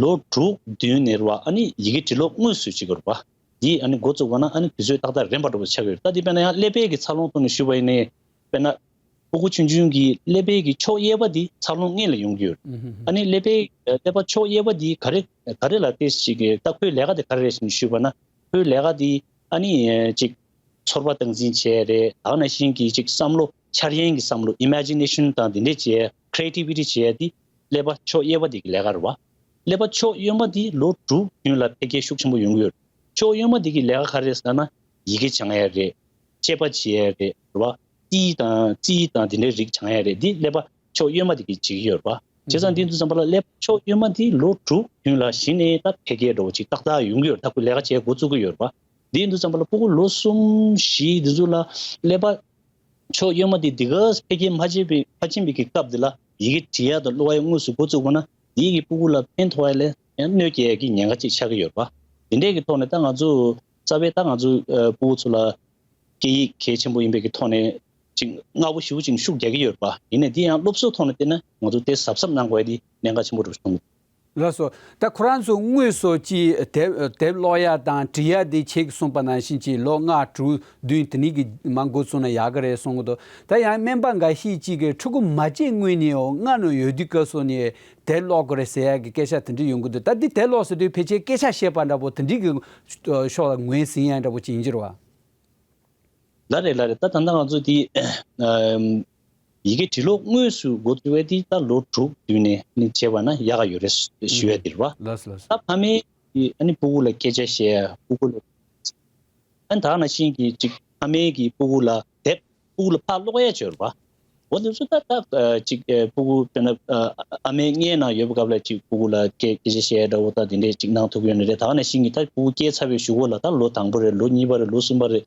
ལོ་དྲུག་བདུན་ནས་རེད་བ། ཨ་ནི་ཡི་གེ་འབྲི་ཀློག་དངོས་སུ་བྱེད་དགོས་རེད་བ། འདི་ཨ་ནི་འགོ་བཙུགས་པ་ན་ཨ་ནི་དུས་ཚོད་ཏག་ཏག་རན་པ་འདྲ་པོ་ཆགས་ཀྱི་ཡོད་རེད། ད་འདི་དཔེར་ན་ཡང་ཀླད་པའི་གི་འཚར་ལོངས་ཐོག་ནས་ཞུས་པ་ཡིན་ནའི་དཔེར་ན་སྤུ་གུ་ཆུང་ཆུང་གི་ཀླད་པའི་གི་ཕྱོགས་གཡས་པ་འདི་འཚར་ལོངས་སྔོན་ལ་ཡོང་གི་ཡོད་རེད། ཨ་ནི་ཀླད་པའི་ཀླད་པ་ཕྱོགས་གཡས་པ་འདི་ག་རེ་ག་རེ་ལ་ཏོག་ཙམ་ཅིག་གི་ད་ཁོའི་ལས་ཀ་དེ་ག་རེ་རེད་ཟེར་ནས་ཞུས་པ་ན་ཁོའི་ལས་ཀ་འདི་ཨ་ནི་ཅིག་ཚོར་བ་སྟངས་འཛིན་བྱས་རེད། ད་ག་ནང་བཞིན་གྱི་ཅིག་བསམ་བློ་འཆར་ཡན་གྱི་བསམ་བློ་imagination དང་འདི་འདྲས་བྱས་creativity བྱས་འདི་ཀླད་པ་ཕྱོགས་གཡས་པ་འདི་གི་ལས་ཀ་རེད་བ། ཀླད་པ་ཕྱོགས་གཡོན་མ་འདི་ལོ་དྲུག་བདུན་ལ་འཕེལ་རྒྱས་ཤུགས་ཆེན་པོ་ཡོང་གི་ཡོད་རེད། ཕྱོགས་གཡོན་མ་འདི་གི་ལས་ཀ་ག་རེ་རེད་ཟེར་ན་ཡི་གེ་སྦྱང་ཡ་རེད། དཔྱད་པ་བྱེད་ཡ་རེད་རེད་བ། རྩིས་དང་རྩིས་དང་འདི་འདྲའི་རིགས་སྦྱང་ཡ་རེད། འདི་ཀླད་པ་ཕྱོགས་གཡོན་མ་འདི་གི་བྱེད་ཀྱི་ཡོད་རེད་བ། བྱས་ཙང་འདི་འདུག་ཙམ་པ་ལ་ཀླད་པ་ཕྱོགས་གཡོན་མ་འདི་ལོ་དྲུག་བདུན་ལ་གཞི་ནས་ད་འཕེལ་རྒྱས་འགྲོ་བ་ཅིག་ཏག་ཏག་ཡོང་གི་ཡོད་རེད། ད་ཁོས་ལས་ཀ་བྱེད་འགོ་བཙུགས་ཀྱི་ཡོད་རེད་བ། འདི་འདུག་ཙམ་པ་ལ་སྤུ་གུ་ལོ་གསུམ་བཞི་འདི་ཚོ་ལ་ཀླད་པ་ཕྱོགས་གཡོན་མ་འདི་འདི་ག་འཕེལ་རྒྱས་མ་ཕྱིན་པའི་མ་ཕྱིན་པའི་གི་སྐབས་འདི་ལ་ཡི་གེ་འབྲི་ཡ་དང་ཀློག་ཡ་དངོས་སུ་འགོ་བཙུགས་པ་ན་འདི་གི་སྤུ་གུ་ལ་ཕན་ཐོགས་ཡ་ལས་ཡང་གནོད་སྐྱེལ་ཡ་གི་ཉེན་ཁ་ཅིག་ཆགས་ཀྱི་ཡོད་རེད་པ། འདི་འདྲའི་གི་ཐོག་ནས་ད་ང་ཚོ་རྩ་བའི་ད་ང་ཚོ་ཨ་སྤུ་གུ་ཚོ་ལ་སྐད་ཡིག་གལ་ཆེན་པོ་ཡིན་པའི་གི་ཐོག་ནས་ཅིག་སྔ་པོ་ཞེ་པོ་ཅིག་ཤུགས་རྒྱག་གི་ཡོད་རེད་པ། ཡིན་ནའི་འདི་ཡང་སློབ་གསོའི་ཐོག་ནས་བལྟས་ན་ང་ཚོ་དེ་གཟབ་གཟབ་གནང་དགོས་ཡ་དེ་གནད་འགག་ཆེན་པོ་རེད་བསམ་གྱི་འདུག། ལགས་སོ། ད་ཁོ་རང་ཚོ་དངོས་སུ་ཅིག་དེབ་དེབ་ཀློག་ཡ་དང་འབྲི་ཡ་དེ་བྱེད་ཀྱི་གསུངས་པ་ནང་བཞིན་ཅིག་ལོ་ལྔ་དྲུག་བདུན་དེ་ནས་ཀྱི་མ་འགོ་བཙུགས་ན་ཡག་གི་རེད་གསུང་གི་འདུག། ད་ཡང་སྨན་པ་འགའ་ཤས་ཅིག་གིས་ཕྲུ་གུ་མ་སྐྱེས་སྔོན་ནས་འོ་སྔ་ནས་ཡོད་དུས་སྐབས་སུ་ནས་དེབ་ཀློག་དགོས་རེད་ཟེར་ཡ་གི་སྐད་ཆ་དེ་འདྲ་ཡོང་གི་འདུག། ད་འདི་དེབ་ཀློག་ཟེར་དུས་ཕལ་ཆེར་སྐད་ཆ་བཤད་པ་འདྲ་པོ་དེ་འདྲའི་གི་ཕྱོགས་ལ་ངོས་ཟིན་ཡ་འདྲ་པོ་ཅིག་ཡིན་གྱི་རེད་བ། ལགས་རེད་ལགས་རེད། ད་ད་ལྟ་ང་ཚོ་འདི་ཨམ་ཡི་གེ་འབྲི་ཀློག་དངོས་སུ་འགོ་བཙུགས་པ་འདི་ད་ལོ་དྲུག་བདུན་ནས་ནི་བྱས་པ་ན་ཡག་ག་ཡོད་རེད་ཞུ་ཡ་འདི་རེད་བ། ལགས་སོ་ལགས་སོ། ད་ཕ་མས་ཨ་ནི་སྤུ་གུ་ལ་སྐད་ཆ་བཤད་ཡ་སྤུ་གུ་ལ་ཨ་ནི་ད་ག་ནང་བཞིན་གྱི་ཅིག་ཕ་མས་ཀྱི་སྤུ་གུ་ལ་དེབ་སྤུ་གུ་ལ་ཕར་ཀློག་ཡ་ཅིག་ཡོད་རེད་བ། འོ་འདི་ཚོ་ད་ད་ཅིག་སྤུ་གུ་དཔེར་ན་ཨ་མའི་མངལ་ནང་ཡོད་པའི་སྐབས་ལ་ཅིག་སྤུ་གུ་ལ་སྐད་སྐད་ཆ་བཤད་ཡ་འདྲ་བོ་ད་དེ་འདྲས་ཅིག་གནང་ཐུབ་ཀྱི་ཡོད་ནི་རེད། ད་ག་ནང་བཞིན་གྱི་ད་སྤུ་གུ་སྐྱེས་ཚར་བའི་གཞུག་གུ་ལ་ད་ལོ་དང་པོ་རེད་ལོ་གཉིས་པ་རེད་ལོ་གསུམ་པ་རེད།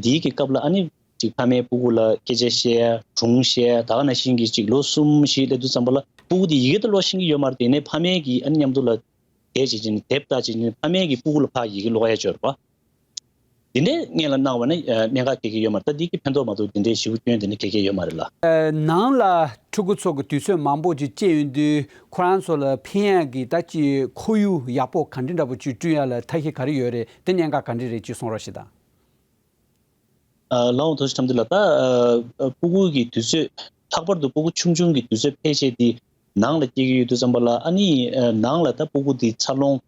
འདིའི་གི་སྐབས་ལ་ཨ་ནི་ཅིག་ཕ་མས་སྤུ་གུ་ལ་སྐད་ཆ་བཤད་ཡ་སྒྲུང་བཤད་ཡ་ད་ག་ནང་བཞིན་གྱི་ཅིག་ལོ་གསུམ་བཞི་སླེབས་དུས་ཙམ་པ་ལ་སྤུ་གུ་དེ་ཡི་གེ་ད་ཀློག་ཤེས་ཀྱི་ཡོད་མ་རེད། དེ་ནས་ཕ་མས་ཀྱི་ཨ་ནི་མཉམ་དུ་ལ་དེབ་བྱེད་ཀྱི་ནི་དེབ་ལྟ་བྱེད་ཀྱི་ནི་ཕ་མས་ཀྱི་སྤུ་གུ་ལ་ཕར་ཡི་གེ་ཀློག་ཡ་ཅིག་ཡོད་རེད་བ། འདི་འདྲའི་སྔོན་ལ་གནང་བ་ན་ཨ་གནད་འགག་ག་གེ་ཡོད་མ་རེད། ད་འདི་གི་ཕན་ཐོགས་མ་གཏོགས་འདི་འདྲའི་ཞེ་པོ་སྐྱོན་འདི་ནི་ག་གེ་ཡོད་མ་རེད་ལ། ཨ་ནང་ལ་ཕྲུ་གུ་ཚོ་གི་དུས་ཚོད་མང་པོ་ཅིག་སྐྱེལ་ཡོང་དུས་ཁོ་རང་ཚོ་ལ་ཕན་ཡག་གི་ད་ཅིག་ཁོར་ཡུག་ཡག་པོ་ག་འདྲ་འདྲ་པོ་ཅིག་བསྐྲུན་ཡག་ལ་ཐབས་ཤེས་ག་རེ་ཡོད་རེད། དེ་གནད་འགག་ག་འདྲ་རེད་ཅིག་གསུང་རོགས་ཞེས་དང་། ཨ་ལགས་འོང་། ཐུགས་རྗེ་ཆེ་ཁྲམ་འདི་ལགས། ད་ཨ་སྤུ་གུ་གི་དུས་ཚོད་ལྷག་པར་དུ་སྤུ་གུ་ཆུང་ཆུང་གི་དུས་ཚོད་ཕལ་ཆེར་འདི་ནང་ལ་སྐྱེལ་གྱི་ཡོད་དུས་ཙམ་པ་ལ་ཨ་ནི་ཨ་ནང་ལ་ད་སྤུ་གུ་འདི་འཚར་ལོངས་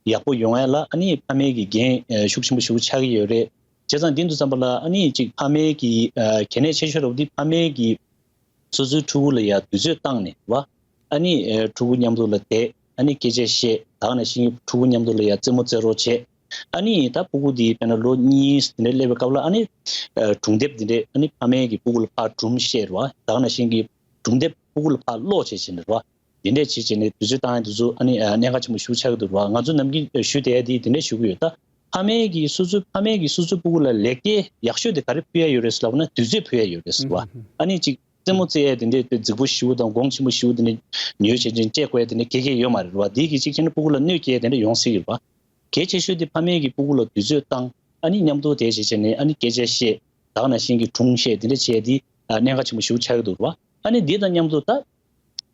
ཡག་པོ་ཡོང་ཡ་ལ་ཨ་ནི་ཕ་མའི་གི་འགན་ཨ་ཤུགས་ཆེན་པོ་ཞེ་པོ་ཆགས་ཀྱི་ཡོད་རེད། བྱས་ཙང་འདི་འདུག་ཙམ་པ་ལ་ཨ་ནི་ཅིག་ཕ་མའི་གི་ཨ་གལ་གནད་ཆེ་ཤོས་ར་བ་འདི་ཕ་མའི་གི་སོ་སོའི་ཕྲུ་གུ་ལ་ཡ་དུས་ཚོད་བཏང་ནས་བ། ཨ་ནི་ཨ་ཕྲུ་གུ་མཉམ་དུ་ལ་བསྡད། ཨ་ནི་སྐད་ཆ་བཤད། ད་ག་ནང་བཞིན་གྱི་ཕྲུ་གུ་མཉམ་དུ་ལ་ཡ་རྩེད་མོ་རྩེ་རོགས་བྱས། ཨ་ནི་ད་ཕྲུ་གུ་འདི་དཔེར་ན་ལོ་གཉིས་དེ་འདྲ་སླེབས་པའི་སྐབས་ལ་ཨ་ནི་ཨ་སྒྲུང་དེབ་དེ་འདྲས་ཨ་ནི་ཕ་མའི་གི་ཕྲུ་གུ་ལ་ཕར་སྒྲུང་བཤད་ར་བ། ད་ག་ནང་བཞིན་གྱི་སྒྲུང་དེབ་ཕྲུ་གུ་ལ་ཕར་ཀློག་བྱས་བྱས་ནས་ར་བ། དེ་འདྲས་བྱས་བྱས་ནས་དུས་ཚོད་བཏང་ཡ་དེ་ཚོ་ཨ་ནི་ཨ་གནད་འགག་ཆེན་པོ་ཞེ་པོ་ཆགས་ཀྱི་འདུག་ར་བ། ང་ཚོ་ནམ་རྒྱུན་ཞུ་བསྡད་ཡ་དེ་དེ་འདྲས་ཞུ་གི་ཡོད། ད་ཕ་མའི་གི་སོ་སོའི་ཕ་མའི་གི་སོ་སོའི་ཕྲུ་གུ་ལ་ལེགས་སྐྱེས་ཡག་ཤོས་དེ་ག་རེ་ཕུལ་ཡ་ཡོད་རེད་ཟེར་ལབ་ན་དུས་ཚོད་ཕུལ་ཡ་ཡོད་རེད་ཟེར་བ། ཨ་ནི་ཅིག་རྩེད་མོ་རྩེ་ཡ་དེ་འདྲའི་དཔེ་རྫིག་པོ་ཞེ་པོ་དང་གོང་ཆེན་པོ་ཞེ་པོ་དེ་འདྲ་ཉོས་བྱས་ཅིག་སྤྲད་དགོས་ཡ་དེ་འདྲ་ག་གེ་ཡོད་མ་རེད་བ། དེ་གི་ཅིག་བྱས་ན་ཕྲུ་གུ་ལ་གནོད་སྐྱེལ་ཡ་དེ་འདྲ་ཡོང་སྲིད་ཀྱི་རེད་བ། གལ་ཆེ་ཤོས་དེ་ཕ་མས་ཀྱིས་ཕྲུ་གུ་ལ་དུས་ཚོད་བཏང་། ཨ་ནི་མཉམ་དུ་བསྡད་བྱས་བྱས་ནས་ཨ་ནི་སྐད་ཆ་བཤད། ད་ག་ནང་བཞིན་གྱི་སྒྲུང་བཤད་དེ་འདྲ་བྱས་དེ་ཨ་གནད་འགག་ཆེན་པོ་ཞེ་པོ་ཆགས་ཀྱི་འདུག་རེད་བ། ཨ་ནི་འདི་དང་མཉམ་དུ་ད་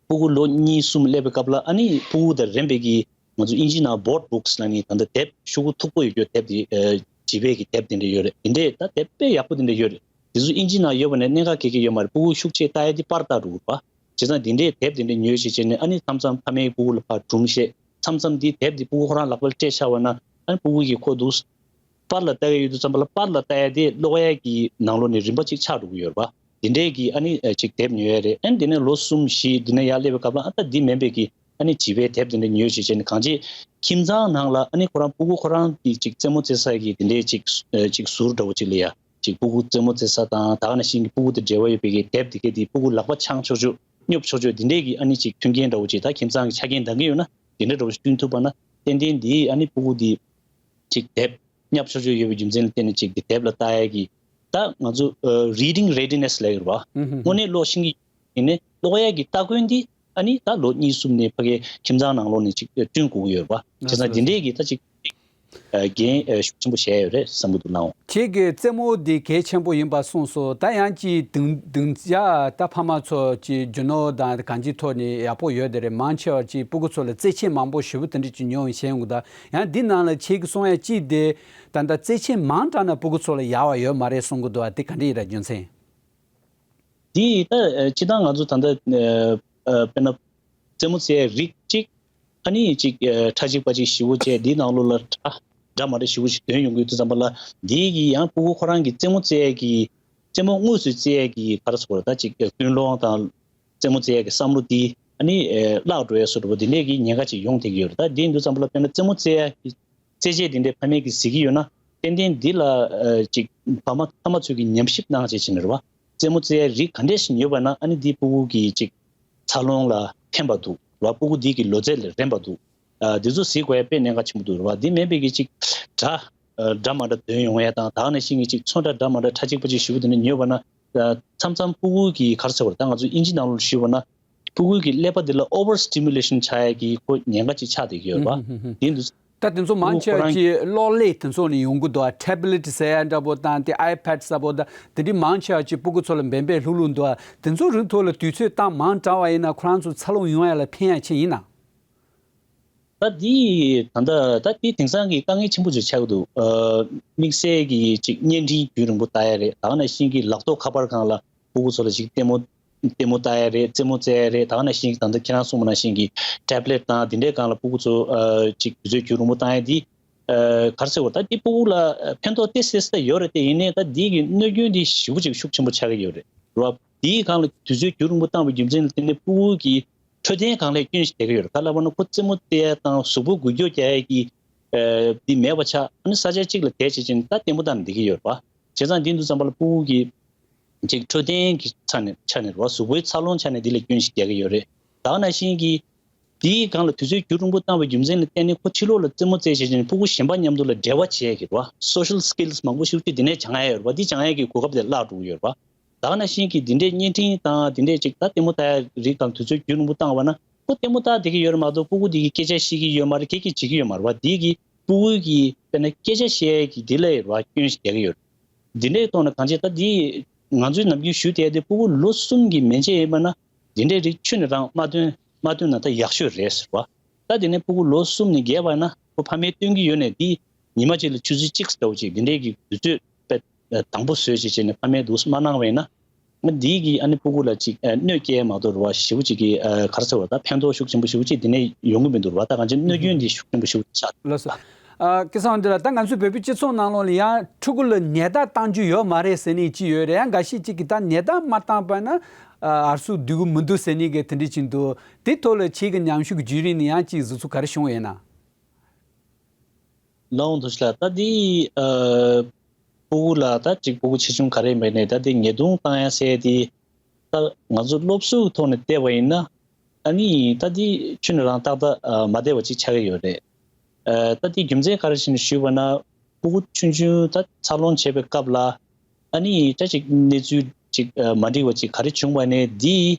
ཕྲུ་གུ་ལོ་གཉིས་གསུམ་སླེབས་པའི་སྐབས་ལ་ཨ་ནི་ཕྲུ་གུ་དང་རན་པའི་གི་ང་ཚོ་ཨིན་ཇིའི་ནང་board books་ལབ་ནི་ད་ལྟ་དེབ་ཤོག་གུ་མཐུག་པོ་ཡོད་རྒྱུ་དེབ་དེ་ཨ་བྱིས་པའི་གི་དེབ་དེ་འདྲ་ཡོད་རེད། དེ་འདྲའི་ད་དེབ་དཔེ་ཡག་པོ་དེ་འདྲ་ཡོད་རེད། དེ་ཚོ་ཨིན་ཇིའི་ནང་ཡོད་པ་ནས་གནད་འགག་ག་གེ་ཡོད་མ་རེད། ཕྲུ་གུ་ཤུགས་ཆེ་ལྟ་ཡ་དེ་པར་ལྟ་འགྲོ་དགོས་རེད་བ། བྱས་ཙང་དེ་འདྲའི་དེབ་དེ་འདྲ་ཉོས་བྱས་བྱས་ནས་ཨ་ནི་མཚམས་མཚམས་ཕ་མའི་ཕྲུ་གུ་ལ་ཕར་སྒྲུང་བཤད། མཚམས་མཚམས་དེའི་དེབ་དེ་ཕྲུ་གུ་ཁོ་རང་ལག་པར་སྤྲད་བཞག་པ་ན་ཨ་ནི་ཕྲུ་གུ་གིས་ཁོ་འདུག་པར་ལ་ལྟ་གི་ཡོད་དུས་ཙམ་པ་ལ་པར་ལ་ལྟ་ཡ་དེ་ཀློག་ཡ་གི་ནང་ལོགས་ནས་རིམ་པ་གཅིག་ཆགས་འགྲོ་གི་ཡོད་རེད་བ། དེ་འདྲའི་གི་ཨ་ནི་ཨ་ཅིག་དེབ་ཉོ་ཡ་རེད། ཨ་ནི་དེ་ནས་ལོ་གསུམ་བཞི་དེ་ནས་ཡར་སླེབས་པའི་སྐབས་ལ་ཨ་ད་འདི་མིན་པའི་གི་ཨ་ནི་བྱིས་པའི་དེབ་དེ་འདྲ་ཉོས་བྱས་བྱས་ནས་གང་ཅི་ཁྱིམ་ཚང་ནང་ལ་ཨ་ནི་ཁོ་རང་ཕྲུ་གུ་ཁོ་རང་གི་ཅིག་རྩེད་མོ་རྩེ་ས་གི་དེ་འདྲའི་ཅིག་ཨ་ཅིག་ཟུར་འདྲ་བོ་ཅིག་ལ་ཡ། ཅིག་ཕྲུ་གུ་རྩེད་མོ་རྩེ་ས་དང་ད་ག་ནང་བཞིན་གྱི་ཕྲུ་གུ་དང་འབྲེལ་བ་ཡོད་པའི་གི་དེབ་དེ་གའི་དེ་ཕྲུ་གུ་ལག་པ་འཆང་ཆོག་ཆོག་སྙོབ་ཆོག་ཆོག་དེ་འདྲའི་གི་ཨ་ནི་ཅིག་མཐུན་རྐྱེན་འདྲ་བོ་ཅིག་ད་ཁྱིམ་ཚང་གི་ཆ་རྐྱེན་འདང་གི་ཡོད་ན་དེ་འདྲ་འདྲ་བོ་ཞིག་བསྐྲུན་ཐུབ་པ་ན་ཏན་ཏན་འདི་ཨ་ནི་ཕྲུ་གུ་འདི་ཅིག་དེབ་སྙོབ་ཆོག་ཆོག་ཡོད་པའི་རྒྱུ་མཚན་ལ་བརྟེན་ནས་ཅིག་འདི་དེབ་ལ་ལྟ་ཡ་གི་ད་ང་ཚོ་reading readiness་ལབ་ཡོད་རེད་བ། དངོས་གནས་ཀློག་ཤེས་ཀྱི་ཡིན་ནའི་ཀློག་ཡ་གི་སྟ་གོན་འདི་ཨ་ནི་ད་ལོ་གཉིས་གསུམ་ནས་ཕ་གའི་ཁྱིམ་ཚང་ནང་ལོགས་ནས་ཅིག་བསྐྲུན་དགོས་ཀྱི་ཡོད་རེད་བ། བྱས་ཙང་འདི་འདྲའི་གི་ད་ཅིག་འགན་ཤུགས་ཆེན་པོ་བཞེས་ཡོད་རེད་བསམ་གྱི་འདུག་ལགས། ཁྱེད་ཀྱིས་རྩེད་མོ་འདི་གལ་ཆེན་པོ་ཡིན་པ་གསུངས་སོང་། ད་ཡང་ཅིག་སྡིངས་སྡིངས་ཆ་ད་ཕ་མ་ཚོ་ཅིག་རྒྱུ་ནོར་དང་གང་ཅིའི་ཐོག་ནས་ཡག་པོ་ཡོད་དེ་རེད། མང་ཆེ་བ་ཅིག་ཕྲུ་གུ་ཚོ་ལ་རྩེད་ཆས་མང་པོ་ཞེ་པོ་དེ་འདྲ་ཅིག་ཉོ་བཞིན་ཡོད་ད། ཡང་འདི་ནང་ལ་ཁྱེད་ཀྱིས་གསུང་ཡ་ཅིག་དེ་ད་ལྟ་རྩེད་ཆས་མང་དྲགས་ན་ཕྲུ་གུ་ཚོ་ལ་ཡག་པ་ཡོད་མ་རེད་གསུང་གི་འདུག་ཨ། དེ་ག་འདྲ་ཡིན་ར་རྒྱུ་མཚན། འདི་ད་ཨ་སྤྱིར་བཏང་ང་ཚོ་ད་ལྟ་ཨ་ཨ་དཔེར་ན་རྩེད་མོ་རྩེ་ཡ་རིགས་གཅིག་ཨ་ནི་གཅིག་ཨ་ཁྲ་གཅིག་པ་གཅིག་ཞེ་པོ་བྱས་འདིའི་ནང་ལོགས་ལ་ཁྲ་འདྲ་མ་འདྲ་ཞེ་པོ་ཞིག་འདོན་ཡོང་གི་ཡོད་དུས་ཙམ་པ་ལ་འདིའི་གི་ཡང་ཕྲུ་གུ་ཁོ་རང་གི་རྩེད་མོ་རྩེ་ཡ་གི་རྩེད་མོ་དངོས་སུ་རྩེ་ཡ་གི་ག་རེ་ཟེར་དགོས་རེད། ད་གཅིག་ཨ་ཀུན་སློང་དང་རྩེད་མོ་རྩེ་ཡ་གི་བསམ་བློ་འདི་ཨ་ནི་ཨ་བརླག་འགྲོ་ཡ་བཟོ་འདྲ་པོ་འདི་འདྲའི་གི་ཉེན་ཁ་ཅིག་ཡོང་བསྡད་ཀྱི་ཡོད་རེད། ད་འདི་ཡིན་དུས་ཙམ་པ་ལ་དཔེར་ན་རྩེད་མོ་རྩེ་ཡ་གི་རྩེད་ཆས་འདི་འདྲའི་ཕ་མས་ཀྱིས་གཟིགས་ཀྱི་ཡོད་ན་ཏན་ཏན་འདི་ལ་ཨ་ཅིག་ཕ་མ་ཕ་མ་ཚོས་ཀྱིས་ཉམས་ཞིབ་གནང་བྱས་བྱས་ནས་རེད་བ། རྩེད་མོ་རྩེ་ཡ་རིགས་ག་འདྲས་ཤིག་ཉོས་པ་ན་ཨ་ནི་འདི་ཕྲུ་གུ་གི་ཅིག་འཚར་ལོངས་ལ་ཕན་པ་འདུག་རེད་བ། ཕྲུ་གུ་འདི་གི་ལོ་ཚད་ལ་རན་པ་འདུག་ཨ་འདི་ཚོ་གཟིགས་དགོས་ཡ་དཔེ་གནད་འགག་ཆེན་པོ་འདུག་རེད་བ། འདི་མིན་པའི་གི་ཅིག་འདྲ་ཨ་འདྲ་མ་འདྲ་འདོན་ཡོང་ཡ་དང་ད་ག་ནང་བཞིན་གྱི་ཅིག་ཚོན་ཁྲ་འདྲ་མ་འདྲ་ཁྲ་གཅིག་པ་གཅིག་ཞེ་པོ་དེ་འདྲ་ཉོས་པ་ན་ཨ་མཚམས་མཚམས་ཕྲུ་གུ་གི་ག་རེ་ཟེར་དགོས་རེད། ད་ང་ཚོ་ཨིན་ཇི་ནང་ལོགས་ཞུས་པ་ན། ཕྲུ་གུ་གི་ཀླད་པ་འདི་ལ་over stimulation་ཆགས་ཡ་གི་ཁོ་ཉེན་ཁ་ཅིག་ཆགས་བསྡད་ཀྱི་ཡོད་རེད་བ། ཨུ་ཧུ་ཧུ་ཧུ། དེ་འདུག་ད་དེ་ཚོ་མང་ཆེ་བ་ཅིག་གློག་ཀླད་དེ་ཚོ་ནས་ཡོང་གི་འདུག་ཨ། ཊེབ་ལེཊ་ཟེར་ཡ་འདྲ་པོ་དང་དེ་ཨའི་ཕེཌ་ཟེར་པོ་དང་དེ་འདྲའི་མང་ཆེ་བ་ཅིག་ཕྲུ་གུ་ཚོ་ལ་འབེན་པས་ལྷུག་ལྷུག་འདུག་ཨ། དེ་ཚོ་རིགས་ཐོག་ལ་དུས་ཚོད་བཏང་མང་དྲགས་པ་ཡིན་ན་ཁོ་རང་ཚོ་འཚར་ལོངས་ཡོང་ཡ་ལ་ཕན་ཡ་ཆེ་ཡིན་ན། ད་འདི་ད་ལྟ་ད་འདི་དེང་སང་གི་དཀའ་ངལ་ཆེན་པོ་ཅིག་ཆགས་ཀྱི་འདུག་ཨ་དམིགས་བསལ་གྱི་ཅིག་བརྙན་འཕྲིན་རྒྱུན་རིང་པོ་ལྟ་ཡ་རེད། ད་ག་ནང་བཞིན་གྱི་ལག་ཐོགས་ཁ་པར་སྒང་ལ་ཕྲུ་གུ་ཚོ་ལ་ཅིག་ལྟད་མོ་ལྟད་མོ་ལྟ་ཡ་རེད། རྩེད་མོ་རྩེ་ཡ་རེད། ད་ག་ནང་བཞིན་གྱི་ད་ལྟ་ཁྱེད་རང་གསུངས་པ་ནང་བཞིན་གྱི་ཊེབ་ལེཊ་དང་འདི་འདྲའི་སྒང་ལ་ཕྲུ་གུ་ཚོ་ཨ་ཅིག་དུས་ཚོད་རྒྱུན་རིང་པོ་བཏང་ཡ་འདི་ཨ་ག་རེ་ཟེར་དགོས། ད་འདི་ཕྲུ་གུ་ལ་ཕན་ཐོགས་ཏོག་ཙམ་ཙམ་ཡོད་རེད་དེ། ཡིན་ནའི་ད་འདི་གི་གནོད་སྐྱོན་འདི་ཞེ་པོ་ཅིག་ཤུགས་ཆེན་པོ་ཆགས་ཀྱི་ཡོད་རེད་རེད་བ། འདིའི་སྒང་ལ་དུས་ཚོད་རྒྱུན་རིང་པོ་བཏང་བའི་རྒྱུ་མཚན་ལ་བརྟེན་ནས་ཕྲུ་གུ་གི་འཕྲོད་བསྟེན་སྒང་ལ་སྐྱོན་ཞིག་བསྡད་ཀྱི་ཡོད་རེད། ག་ལབ་པ་ན་ཁོ་རྩེད་མོ་རྩེ་ཡ་དང་གཟུགས་པོ་འགུལ་སྐྱོད་རྒྱག་ཡ་གི་ཨ་འདི་མེད་པ་ཆགས། ཨ་ནི་ས་ཆ་གཅིག་ལ་བསྡད་བྱས་བྱས་ནས་ད་ལྟད་མོ་ལྟ་ནས་བསྡད་ཀྱི་ཡོད་རེད་བ། བྱས་ཙང་འདི་འདུག་ཙམ་པ་ལ་ཕྲུ་གུ་གི་ཅིག་འཕྲོད་བསྟེན་གྱི་ཆ་ནས་ཆ་ནས་རེད་བ། གཟུགས་པོའི་འཚར་ལོངས་ཆ་ནས་འདི་ལ་སྐྱོན་ཞིག་རྒྱག་གི་ཡོད་རེད། ད་ག་ནང་བཞིན་གྱི་འདིའི་སྒང་ལ་དུས་ཚོད་རྒྱུན་རིང་པོ་བཏང་བའི་རྒྱུ་མཚན་ལ་བརྟེན་ནས་ཁོ་ཕྱི་ལོགས་ལ་རྩེད་མོ་རྩེ་བྱས་བྱས་ནས་ཕྲུ་གུ་གཞན་པ་མཉམ་དུ་ལ་འབྲེལ་བ་བྱེད་ཡ་གི་རེད་བ། སོ་ཤལ་སི་ཀིལ་སི་མང་པོ་ཞིག་ཅིག་འདི་ནས་སྦྱང་ཡ་ཡོད་རེད་བ། འདི་སྦྱང་ཡ་གི་གོ་སྐབས་དེ་བརླག་འགྲོ་གི་ཡོད་རེད་བ། ད་ག་ནང་བཞིན་གྱི་འདི་འདྲའི་བརྙན་འཕྲིན་དང་འདི་འདྲའི་ཅིག་ད་ལྟད་མོ་ལྟ་ཡ་རིགས་དང་དུས་ཚོད་རྒྱུན་རིང་པོ་བཏང་བ་ན་ཁོ་ལྟད་མོ་ལྟ་བསྡད་ཀྱི་ཡོད་རེད་མ་གཏོགས་ཕྲུ་གུ་འདི་གི་སྐད་ཆ་བཤད་ཀྱི་ཡོད་མ་རེད། སྐད་ཀྱི་བྱེད་ཀྱི་ཡོད་མ་རེད་བ། འདི་གི་ཕྲུ་གུ་གི་དཔེར་ན་སྐད་ཆ་བཤད་ཡ་གི་འདི་ལ་ཡོད་རེད་བ། སྐྱོན་ཞིག་རྒྱག་གི་ཡོད་རེད། འདི་འདྲའི་ཐོག་ནས་གང་བྱས་ད་འདི་ང་ཚོས་ནམ་རྒྱུན་ཞུ་བསྡད་དེ་ཕྲུ་གུ་ལོ་གསུམ་གྱི་མན་ཆད་ཡིན་པ་ན་འདི་འདྲའི་རིགས་ཁྱོན་ནས་རང་མ་སྟོན་མ་སྟོན་ན་ད་ཡག་ཤོས་རེད་ཟེར་བ། ད་དེ་ནས་ཕྲུ་གུ་ལོ་གསུམ་ནས་བརྒལ་བ་ན་ཁོ་ཕ་མས་སྟོན་གྱི་ཡོད་ནས་འདི་ཉི་མ་གཅིག་ལ་ཆུ་ཚོད་གཅིག་ལྟ་བུ་ཅིག་འདི་འདྲའི་གི་དུས་ཚོད་དཔེ་དང་པོ་བཟོས་བྱས་བྱས་ནས་ཕ་མས་འདུག་མ་གནང་བས་ན་ང་འདི་གི་ཨ་ནི་ཕྲུ་གུ་ལ་ཅིག་གནོད་སྐྱེལ་མ་གཏོགས་རེད་བ། ཞེ་པོ་ཅིག་གི་ག་རེ་ཟེར་བ་ད་ཕན་ཐོགས་ཤུགས་ཆེན་པོ་ཞེ་པོ་ཅིག་འདི་ནས་ཡོང་གི་མི་འདུག་རེད་བ། ད་གང་ཅི་གནོད་སྐྱོན་འདི་ཤུགས་ཆེན་པོ་ཞེ་པོ་ཅིག་ཆགས། ལགས་སོ། ཨ། སྐལ་བཟང་འདི་ལ་ད་ང་ཚོའི་བོད་པའི་སྤྱི་ཚོགས་ནང་ལོགས་ལ་ཡང་ཕྲུ་གུ་ལ་ནད་རྟགས་བཏང་རྒྱུ་ཡོད་མ་རེད་ཟེར་ནི་ཅི་ཡོད་རེད། ཡང་འགའ་ཤས་ཅིག་གིས་ད་ནད་རྟགས་མ་བཏང་པ་ན་ཨ་སུ་སྡུག་གི་མི་འདུག་ཟེར་ནི་གི་དེ་འདྲ་ཅིག་འདུག་དེ་ཐོག་ལ་ཁྱེད་ཀྱི་ཉམས་ཞིབ་ཀྱི་བརྒྱུད་རིམ་ནས་ཡང་ཅིག་གཟིགས་ཚུལ་ག་རེ་བྱུང་ཡོད་ན། ལགས་འོང་། ཐུགས་རྗེ་ཆེ་ལགས། ད་འདི་ཨ་ཕྲུ་གུ་ལ་ད་ཅིག་ཕྲུ་གུ་ཆེ་ཆུང་ག་རེ་ཡིན་པ་ནས་ད་འདི་ཉེས་རྡུང་བཏང་ཡ་ཟེར་དེ། ད་ང་ཚོ་སློབ་གསོའི་ཐོག་ནས་བལྟས་པ་ཡིན་ན། ཨ་ནི་ད་འདི་ཁྱོན་ནས་རང་ཏག་ཏག་ཨ་མ་བདེ་བ་ཅིག་ཆགས་ཀྱི་ཡོད་རེད། ཨ་ད་འདི་རྒྱུ་མཚན་ག་རེ་བྱས་ནས་ཞུས་པ་ན། ཕྲུ་གུ་ཆུང་ཆུང་ད་འཚར་ལོངས་བྱེད་པའི་སྐབས་ལ། ཨ་ནི་ད་ཅིག་གནས་ཚུལ་ཅིག་ཨ་མ་འགྲིག་པ་ཅིག་ག་རེ་བྱུང་བ་ནས་འདི།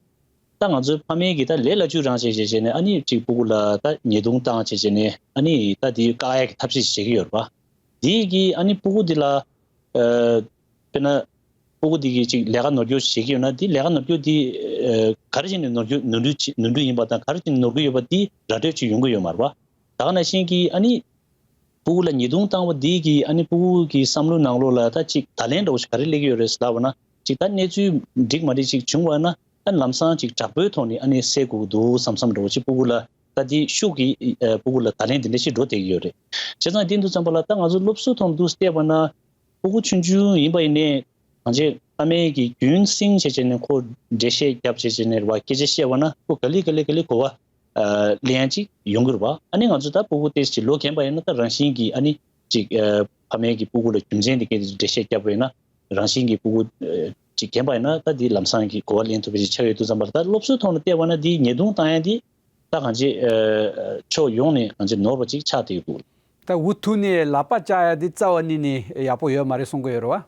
ད་ང་ཚོའི་ཕ་མས་ཀྱིས་ད་ལས་སླ་བཅོས་རང་བྱས་བྱས་བྱས་ནས། ཨ་ནི་ཅིག་ཕྲུ་གུ་ལ་ད་ཉེས་རྡུང་བཏང་བྱས་བྱས་ནས། ཨ་ནི་ད་དེ་བཀག་ཡག་གི་ཐབས་ཤེས་བྱེད་ཀྱི་ཡོད་རེད་པ། དེ་གིས་ཨ་ནི་ཕྲུ་གུ་འདི་ལ་ཨ་དཔེར་ན་ཕྲུ་གུ་འདི་གིས་ཅིག་ལས་ཀ་ནོར་སྐྱོན་བྱེད་ཀྱི་ཡོད་ན། དེ་ལས་ཀ་ནོར་སྐྱོན་དེ་ཨ་ག་རེ་བྱས་ནས་ནོར་སྐྱོན་ནོར་འཁྲུལ་བྱེད་ནོར་འཁྲུལ་ཡིན་པ་དང་། ག་རེ་བྱས་ནས་ནོར་གྱི་ཡོད་པ་དེ་ར་སྤྲོད་ཅིག་ཡོང་གི་ཡོད་མ་རེད་པ། ད་ག་ནང་བཞིན་གྱིས་ཨ་ནི། ཕྲུ་གུ་ལ་ཉེས་རྡུང་བཏང་བ་འདི་གིས་ཨ་ནི་ཕྲུ་གུ་གི་བསམ་བློའི་ནང་ལོགས་ལ་ད་ཅིག་བརྡ་ལན་འདྲ་བོ་ཞིག་ག་རེ་སླེབས་ཀྱི་ཡོད་རེད་ཟེར་ལབ་པ་ན། ཅིག་ད་གནས་ཚུལ་འགྲིག་མ་འགྲིག་ཅིག་བྱུང་བ་ན། ཨ་ནི་ལམ་སང་ཅིག་དྲག་པོའི་ཐོག་ནས་ཨ་ནི་སེལ་དགོས་ཀྱི་འདུག་བསམ་བསམ་འདྲ་བོ་ཅིག་ཕྲུ་གུ་ལ་ད་འདི་ཤུགས་ཀྱིས་ཨ་ཕྲུ་གུ་ལ་བརྡ་ལན་འདི་འདྲ་ཞིག་འགྲོ་བསྡད་ཀྱི་ཡོད་རེད། བྱས་ཙང་དེ་འདུག་བསམ་པ་ལ། ད་ང་ཚོ་སློབ་གསོའི་ཐོག་ནས་བལྟས་པ་ན། ཕྲུ་གུ་ཆུང་ཆུང་ཡིན་པ་ཡིན་ནའི། གང་ཅི་ཕ་མས་ཀྱིས་རྒྱུན་སྲིང་བྱས་བྱས་ནས་ཁོ་འགྲེལ་བཤད་རྒྱབ་བྱས་བྱས་ནས་རེད་པ། སྐད་ཆ་བཤད་པ་ན་ཁོ་ག་ལེ་ག་ལེ་ག་ལེ་གོ་བ་ཨ་ལེན་ཡ་ཅིག་ཡོང་གི་རེད་པ། ཨ་ནི་ང་ཚོ་ད་ཕྲུ་གུ་ཏོག་ཙམ་ལོ་རྒན་པ་ཡིན་ན། ད་རང་བཞིན་གྱིས་ཨ་ནི་ཅིག་ཨ་ཕ་མས་ཀྱིས་ཕྲུ་གུ་ལ་རྒྱུ་མཚན་དེ་གའི་འགྲེལ་བཤད་རྒྱབ་པ་ཡིན་ན། རང་བཞིན་གྱིས་ཕྲུ་གུ་ཨ་ཅིག་རྒན་པ་ཡིན་ན་ད་དེ་ལམ་སང་གི་གོ་བ་ལེན་ཐུབ་པ་ཞིག་ཆགས་ཡོད་དུས་ཙམ་པ་ལ། ད་སློབ་གསོའི་ཐོག་ནས་བལྟས་པ་ན་དེ་ཉེས་རྡུང་བཏང་ཡ་དེ་ད་གང་ཅི་ཨ་ཕྱོགས་ཡོངས་ནས་གང་ཅི་ནོར་བ་ཅིག་ཆགས་བསྡད་ཡོད་འདུག་ད་འུ་ཐུག་ནས་ལག་པ་བཅག་ཡ་དེ་རྩ་བ་ཉིད་ནས་ཡག་པོ་ཡོད་མ་རེད་གསུང་གི་ཡོད་རེད་བ།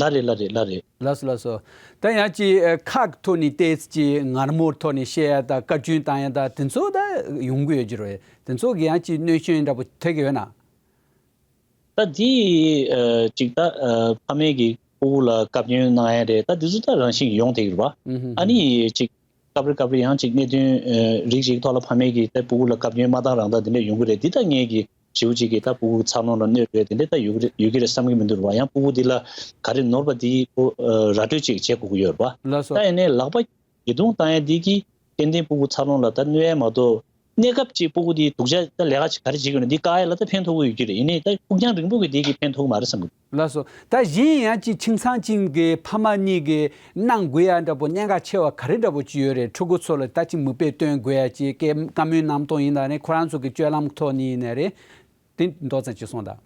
ལགས་རེད། ལགས་རེད། ལགས་རེད། ལགས་སོ། ལགས་སོ། ད་ཡང་ཅིག་ཨ་ཁག་ཐོག་ནས་ཏོག་ཙམ་ཅིག་ངར་མོར་ཐོག་ནས་བཤད་ཡ་དང་བཀའ་བཀྱོན་བཏང་ཡ་དང་དེ་ཚོ་ད་ཡོང་གི་ཡོད་ཀྱི་རེད། དེ་ཚོ་གི་ཡང་ཅིག་གནོད་སྐྱོན་འདྲ་པོ་ཐེབས་ཀྱི་ཡོད་ན། ད་འདི་ཨ་ཅིག་ད་ཨ་ཕ་མས་ཀྱིས་ཕྲུ་གུ་ལ་བཀའ་བཀྱོན་གནང་ཡ་རེད། ད་འདི་ཚོ་ད་རང་བཞིན་གྱིས་ཡོང་བསྡད་ཀྱི་རེད་པ། ཨ་ནི་ཅིག་སྐབས་རེ་སྐབས་རེ་ཡང་ཅིག་གནད་དོན་ཨ་རིགས་ཤིག་ཐོག་ལ་ཕ་མས་ཀྱིས་ད་ཕྲུ་གུ་ལ་བཀའ་བཀྱོན་མ་བཏང་རང་བཏང་དེ་འདྲ་ཡོང་གི་རེད། འདི་ད་ངས་ཀྱིས་ཞེ་པོ་ཅིག་གིས་ད་ཕྲུ་གུ་འཚར་ལོངས་ལ་གནོད་རེད། དེ་འདྲ་ད་ཡོད་ཀྱི་རེད། ཡོད་ཀྱི་རེད་བསམ་གྱི་མི་འདུག་རེད་པ། ཡང་ཕྲུ་གུ་འདི་ལ་ག་རེ་ནོར་བ་འདི་ཁོ་ཨ་ར་སྤྲོད་ཅིག་བྱེད་དགོས་ཀྱི་ཡོད་རེད་པ། ལགས་སོ། ད་ཡིན་ནའི་ལག་པ་ཉེས་རྡུང་བཏང་ཡ་འདི་གིས་ཏན་ཏན་ཕྲུ་གུ་འཚར་ལོངས་ལ་ད་གནོད་ཡ་མ་གཏོགས། གནས་སྐབས་ཅིག་ཕྲུ་གུ་འདི་སྡུག་ཅག་ད་ལས་ཀ་ཅིག་ག་རེ་བྱེད་ཀྱི་ཡོད་ན་འདི་བཀག་ཡ་ལ་ད་ཕན་ཐོགས་ཀྱི་ཡོད་ཀྱི་རེད། ཡིན་ནའི་ད་ཕུགས་རྒྱང་རིང་པོ་གི་འདི་གིས་ཕན་ཐོགས་ཀྱི་མ་རེད་བསམ་གྱི་འདུག་ལགས་སོ། ད་གཞན་ཡང་ཅིག་ཁྱིམ་ཚང་གཅིག་གི་ཕ་མ་གཉིས་ཀྱིས་གནང་དགོས་ཡ་འདྲ་པོ་གནད་འགག་ཆེ་བ་ག་རེ་འདྲ་པོ་ཅིག་ཡོད་རེད། ཕྲུ་གུ་ཚོ་ལ་ད་ཅིག་མིག་དཔེ་སྟོན་དགོས་ཡ་ཅིག་གི་བཀའ་མོལ་གནང་སྟངས་ཡིན་ན་རེད། ཁོ་རང་ཚོ་གི་སྤྱོད་ལམ་ཐོག་ནས་ཡིན་ན་རེད། དེ་མདོ་ཙམ་ཅིག་གསུངས་དང་།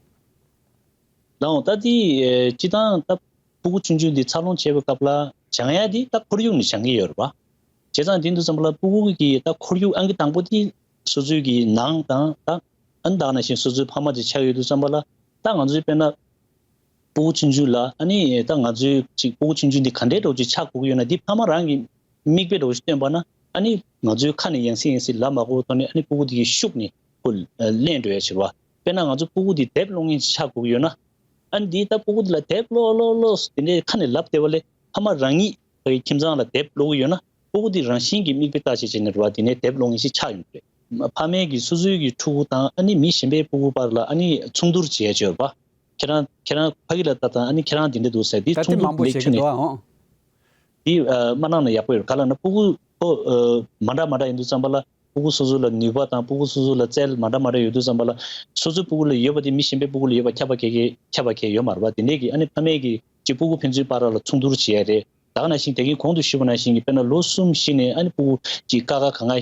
ལགས་འོང་། ད་དེ་ཨེ་སྤྱིར་བཏང་ད་ཕྲུ་གུ་ཆུང་ཆུང་འདི་འཚར་ལོངས་བྱེད་པའི་སྐབས་ལ་སྦྱང་ཡ་འདི་ད་ཁོར་ཡུག་ནས་སྦྱང་གི་ཡོད་རེད་པ། བྱས་ཙང་དེ་འདུག་བསམ་པ་ལ་ཕྲུ་གུ་གི་ད་ཁོར་ཡུག་ཨང་ཀི་དང་པོ་དེ་སོ་སོའི་གི་ནང་དང་། ད་ཨ་ནི་ད་ག་ནང་བཞིན་སོ་སོའི་ཕ་མ་དེ་ཆགས་ཡོད་དུས་ཙམ་པ་ལ། ད་ང་ཚོའི་དཔེར་ན་ཕྲུ་གུ་ཆུང་ཆུང་ལ། ཨ་ནི་ད་ང་ཚོའི་ཅིག་ཕྲུ་གུ་ཆུང་ཆུང་འདི་ག་འདྲའི་འདྲ་བོ་ཅིག་ཆགས་དགོས་ཀྱི་ཡོད་ན། འདི་ཕ་མ་རང་གི་མིག་དཔེ་འདྲ་བོ་ཞིག་སྟོན་པ་ན། ཨ་ནི་ང་ཚོའི་ཁ་ནས་ཡང་སེ་ཡང་སེ་ལབ་མ་དགོས་པའི་ཐོག་ནས། ཨ་ནི་ཕྲུ་གུ་དེ་གི་ཤུགས་ནས་ཁོ་ལེན་འགྲོ་ཡ་བྱེད་པ། དཔེར་ན་ང་ཚོ་ཕྲུ་གུ་དེ་དེབ་ཀློག་མཁན་ཞིག་ཆགས་དགོས་ཀྱི་ཡོད་ན། ཨ་ནི་དེ་ད་ཕྲུ་གུ་དེ་ལ་དེབ་ཀློག་ཀློག་ཀློག་དེ་འདྲའི་ཁ་ནས་ལབ་བསྡད་པ་ལས། ཕ་མ་རང་ཉིད་ཁྱིམ་ཚང་ལ་དེབ་ཀློག་གི་ཡོད་ན། ཕྲུ་གུ་དེ་རང་བཞིན་གྱིས་མིག་དཔེ་ལྟ་བྱས་བྱས་ནས་རེད་པ། དེ་ནས་དེབ་ཀློག་མཁན་ཞིག་ཆགས་ཡོང་གི་རེད། ཕ་མས་ཀྱིས་སོ་སོའི་གི་ཕྲུ་གུ་དང་། ཨ་ནི་མི་གཞན་པའི་ཕྲུ་གུ་བར་ལ་ཨ་ནི་མཚུངས་བསྡུར་བྱེད་ཡ་ཅིག་ཡོད་རེད་པ། ཁྱེད་རང་ཁྱེད་རང་ཕ་གི་ལ་ལྟ་དང་། ཨ་ནི་ཁྱེད་རང་འདི་འདྲ་འདུག་ཟེར། འདི་ད་དེ་མཚུངས་བསྡུར་མང་པོ་ལས་བྱེད་ཀྱི་ཁྱོན་ནས་འདུག་ཨ། འོང་། འདི་ཨ་མ་གནང་ན་ཡག་པོ་ཡོད། ག་ལབ་ན་ཕྲུ་གུ་ཁོ་ཨ་མ་འདྲ་མ་འདྲ་ཡིན་དུས་ཙམ་པ་ལ། ཕྲུ་གུ་སོ་སོ་ལ་ནུས་པ་དང་ཕྲུ་གུ་སོ་སོ་ལ་རྩལ་མ་འདྲ་མ་འདྲ་ཡོད་དུས་ཙམ་པ་ལ། སོ་སོའི་ཕྲུ་གུ་ལ་ཡོད་པ་དེ་མི་གཞན་པའི་ཕྲུ་གུ་ལ་ཡོད་པ་ཁྱབ་པ་ག་གེ་ཁྱབ་པ་ག་གེ་ཡོད་མ་རེད་པ། དེ་འདྲས་ཀྱི་ཨ་ནི་ཕ་མས་ཀྱིས་ཅིག་ཕྲུ་གུ་ཕན་ཚུན་བར་ལ་མཚུངས་བསྡུར་བྱེད་ཡ་རེད། ད་ག་ནང་བཞིན་དེ་གིན་གོང་དུ་ཞུས་པ་ནང་བཞིན་གྱི་དཔེར་ན་ལོ་གསུམ་བཞི་ནས་ཨ་ནི་ཕྲུ་གུ་ཅིག་ཀ་ཁ་ག་ང་ཨེ་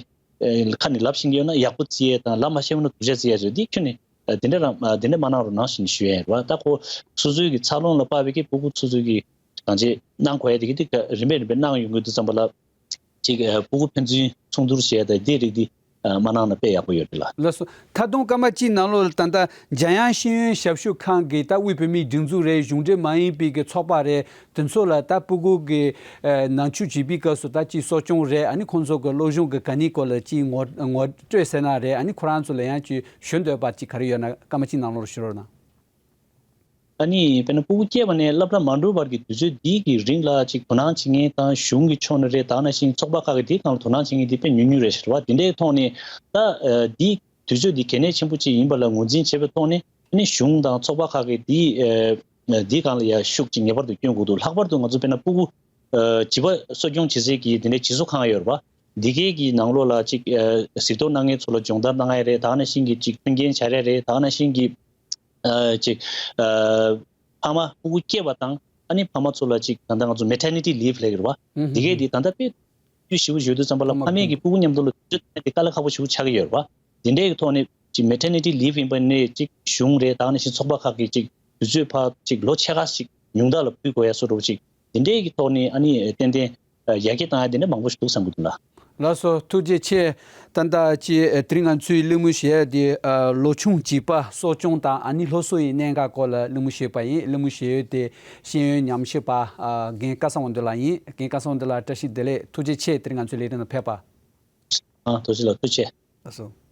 ཁ་ནས་ལབ་ཤེས་ཀྱི་ཡོད་ན་ཡག་པོ་བརྩི་ཡས་དང་། ལབ་མ་ཤེས་པ་ན་སྡུག་ཅག་བརྩི་ཡས་བཟོས། འདི་ཁྱོན་ནས་ཨ་འདི་འདྲ་རང་ཨ་འདི་འདྲ་མ་གནང་རོགས་གནང་ཞེས་ཞུ་ཡས་རེད་པ། ད་ཁོ་སོ་སོའི་གི་འཚར་ལོངས་ལ་དཔག་པའི་གི་ཕྲུ་གུ་སོ་སོའི་གི་གང་ཅི་གནང་དགོས་ཡས་དེ་གི་དེ་ག་རིམ་པས་རིམ་པས་གནང་ཡོང་གི་འདུག་བསམ་པ་ལ། ཅིག་ཨ་ཕྲུ་གུ་ཕན་ཚུན་མཚུངས་བསྡུར་བྱས་ཏེ་དེ་རིགས་འདི་ཨ་མ་གནང་ན་དཔེ་ཡག་པོ་ཡོད་རེད་ལགས། ལགས་སོ། མཐའ་སྡོམ་སྐར་མ་གཅིག་ནང་ལོགས་ལ་ད་ལྟ་འཇམ་དབྱངས་ཤེས་ཡོན་ཞབས་ཞུ་ཁང་གི་ད་དབུས་བོད་མིའི་སྒྲིག་འཛུགས་རེད། གཞུང་འབྲེལ་མ་ཡིན་པའི་གི་ཚོགས་པ་རེད། དེ་ཚོ་ལ་ད་ཕྲུ་གུ་གི་ཨ་ནང་ཆོས་བྱེད་པའི་སྐབས་སུ་ད་ཅིག་གསོ་སྐྱོང་རེད། ཨ་ནི་ཁོང་ཚོ་གི་སློབ་སྦྱོང་གི་གོ་གནས་སྐོར་ལ་ཅིག་ངོ་ངོ་སྤྲོད་ཟེར་ན་རེད། ཨ་ནི་ཁོ་རང་ཚོ་ལ་ཡང་ཅིག་ཞུ་འདོད་པ་ཅིག་ག་རེ་ཡོད་ན་སྐར་མ་གཅིག་ནང་ལོགས་ལ་ཞུ་རོགས་གནང་། ཨ་ནི་དཔེར་ན་ཕྲུ་གུ་སྐྱེས་པ་ནས་སློབ་གྲྭ་མ་འགྲོ་བར་གྱི་དུས་ཚོད་འདི་གི་རིང་ལ་ཅིག་དོ་སྣང་བྱེད་མཁན་དང་གཞུང་གི་ཕྱོགས་ནས་རེད། ད་ག་ནང་བཞིན་ཚོགས་པ་ཁག་གིས་འདིའི་སྒང་ལ་དོ་སྣང་བྱེད་མཁན་འདི་དཔེ་ཉུང་ཉུང་རེད་ཟེར་བ། དེ་འདྲའི་ཐོག་ནས་ད་ཨ་འདིའི་དུས་ཚོད་འདི་གལ་གནད་ཆེན་པོ་ཅིག་ཡིན་པ་ལ་ངོས་འཛིན་བྱས་པའི་ཐོག་ནས། ཨ་ནི་གཞུང་དང་ཚོགས་པ་ཁག་གིས་འདི་ཨ་འདིའི་སྒང་ལ་ཡ་ཤུགས་ཅིག་ངེས་པར་དུ་སྐྱོན་དགོས་འདུག་ལྷག་པར་དུ་ང་ཚོ་དཔེར་ན་ཕྲུ་གུ་ཨ་བྱིས་པ་གསོ་སྐྱོང་བྱེད་སའི་གི་དེ་འདྲའི་བྱིས་གསོ་ཁང་ཡོད་རེད་པ། འདི་གའི་གི་ནང་ལོགས་ལ་ཅིག་ཨ་གཟིགས་རྟོག་གནང་མཁན་ཚོ་ལ་སྦྱོང་བརྡར་གནང་ཡ་རེད། ད་ག་ནང་བཞིན་གྱི་ཅིག་མཐུན་རྐྱེན་སྦྱར་ཡ་རེད། ད་ག་ནང་བཞིན་གྱི་ཨ་ཅིག་ཨ་ཕ་མ་ཕྲུ་གུ་སྐྱེས་པ་དང་ཨ་ནི་ཕ་མ་ཚོ་ལ་ཅིག་ད་ལྟ་ང་ཚོ་maternity leave་ལབ་ཀྱི་རེད་བ། ཨུ་ཧུ་འདི་གའི་ཧུ། འདི་ད་ལྟ་དཔེ་དུས་ཞེ་པོ་ཞིག་ཡོད་དུས་ཙམ་པ་ལ་ཕ་མ་ཕ་མས་ཀྱི་ཕྲུ་གུ་མཉམ་དུ་ལ་དུས་ཚོད་དེ་དཀའ་ལས་ཁག་པོ་ཞེ་པོ་ཆགས་ཀྱི་ཡོད་རེད་བ། འདི་འདྲའི་གི་ཐོག་ནས་ཅིག་maternity leave་ཡིན་པ་ནས་ཅིག་གཞུང་རེད། ད་ག་ནང་བཞིན་ཚོགས་པ་ཁག་གིས་ཅིག་དུས་ཚོད་ཕར་ཅིག་ལོ་ཕྱེད་ཀ་ཞིག་ཉུང་མཐའ་ལ་ཕུལ་དགོས་ཡ་བཟོ་འདྲ་པོ་ཅིག་འདི་འདྲའི་གི་ཐོག་ནས་ཨ་ནི་ཏན་ཏན་ཡར་རྒྱས་བཏང་ཡ་དེ་འདྲ་མང་པོ་ཞིག་འདུག་བསམ་གྱི་འདུག་ལགས། ལགས་སོ། ཐུགས་རྗེ་ཆེ། ད་ལྟ་ཅིག་དེ་རིང་ང་ཚོའི་གླེང་མོལ་བྱེད་ཡ་དེ་ལོ་ཆུང་བྱིས་པ་གསོ་སྐྱོང་དང་ཨ་ནི་སློབ་གསོ་ཡི་གནད་འགག་སྐོར་ལ་གླེང་མོལ་བྱས་པ་ཡིན། གླེང་མོལ་བྱེད་ཡུལ་དེ་ཤེས་ཡོན་ཉམས་ཞིབ་པ་རྒན་སྐལ་བཟང་དབང་འདུས་ལགས་ཡིན། རྒན་སྐལ་བཟང་དབང་འདུས་ལགས་བཀྲ་ཤིས་བདེ་ལེགས། ཐུགས་རྗེ་ཆེ། དེ་རིང་ང་ཚོའི་ལས་རིམ་ནང་ཕེབས་པ། ཨ་ཐུགས་རྗེ་ལགས། ཐུགས་རྗེ་ཆེ། ལགས་སོ།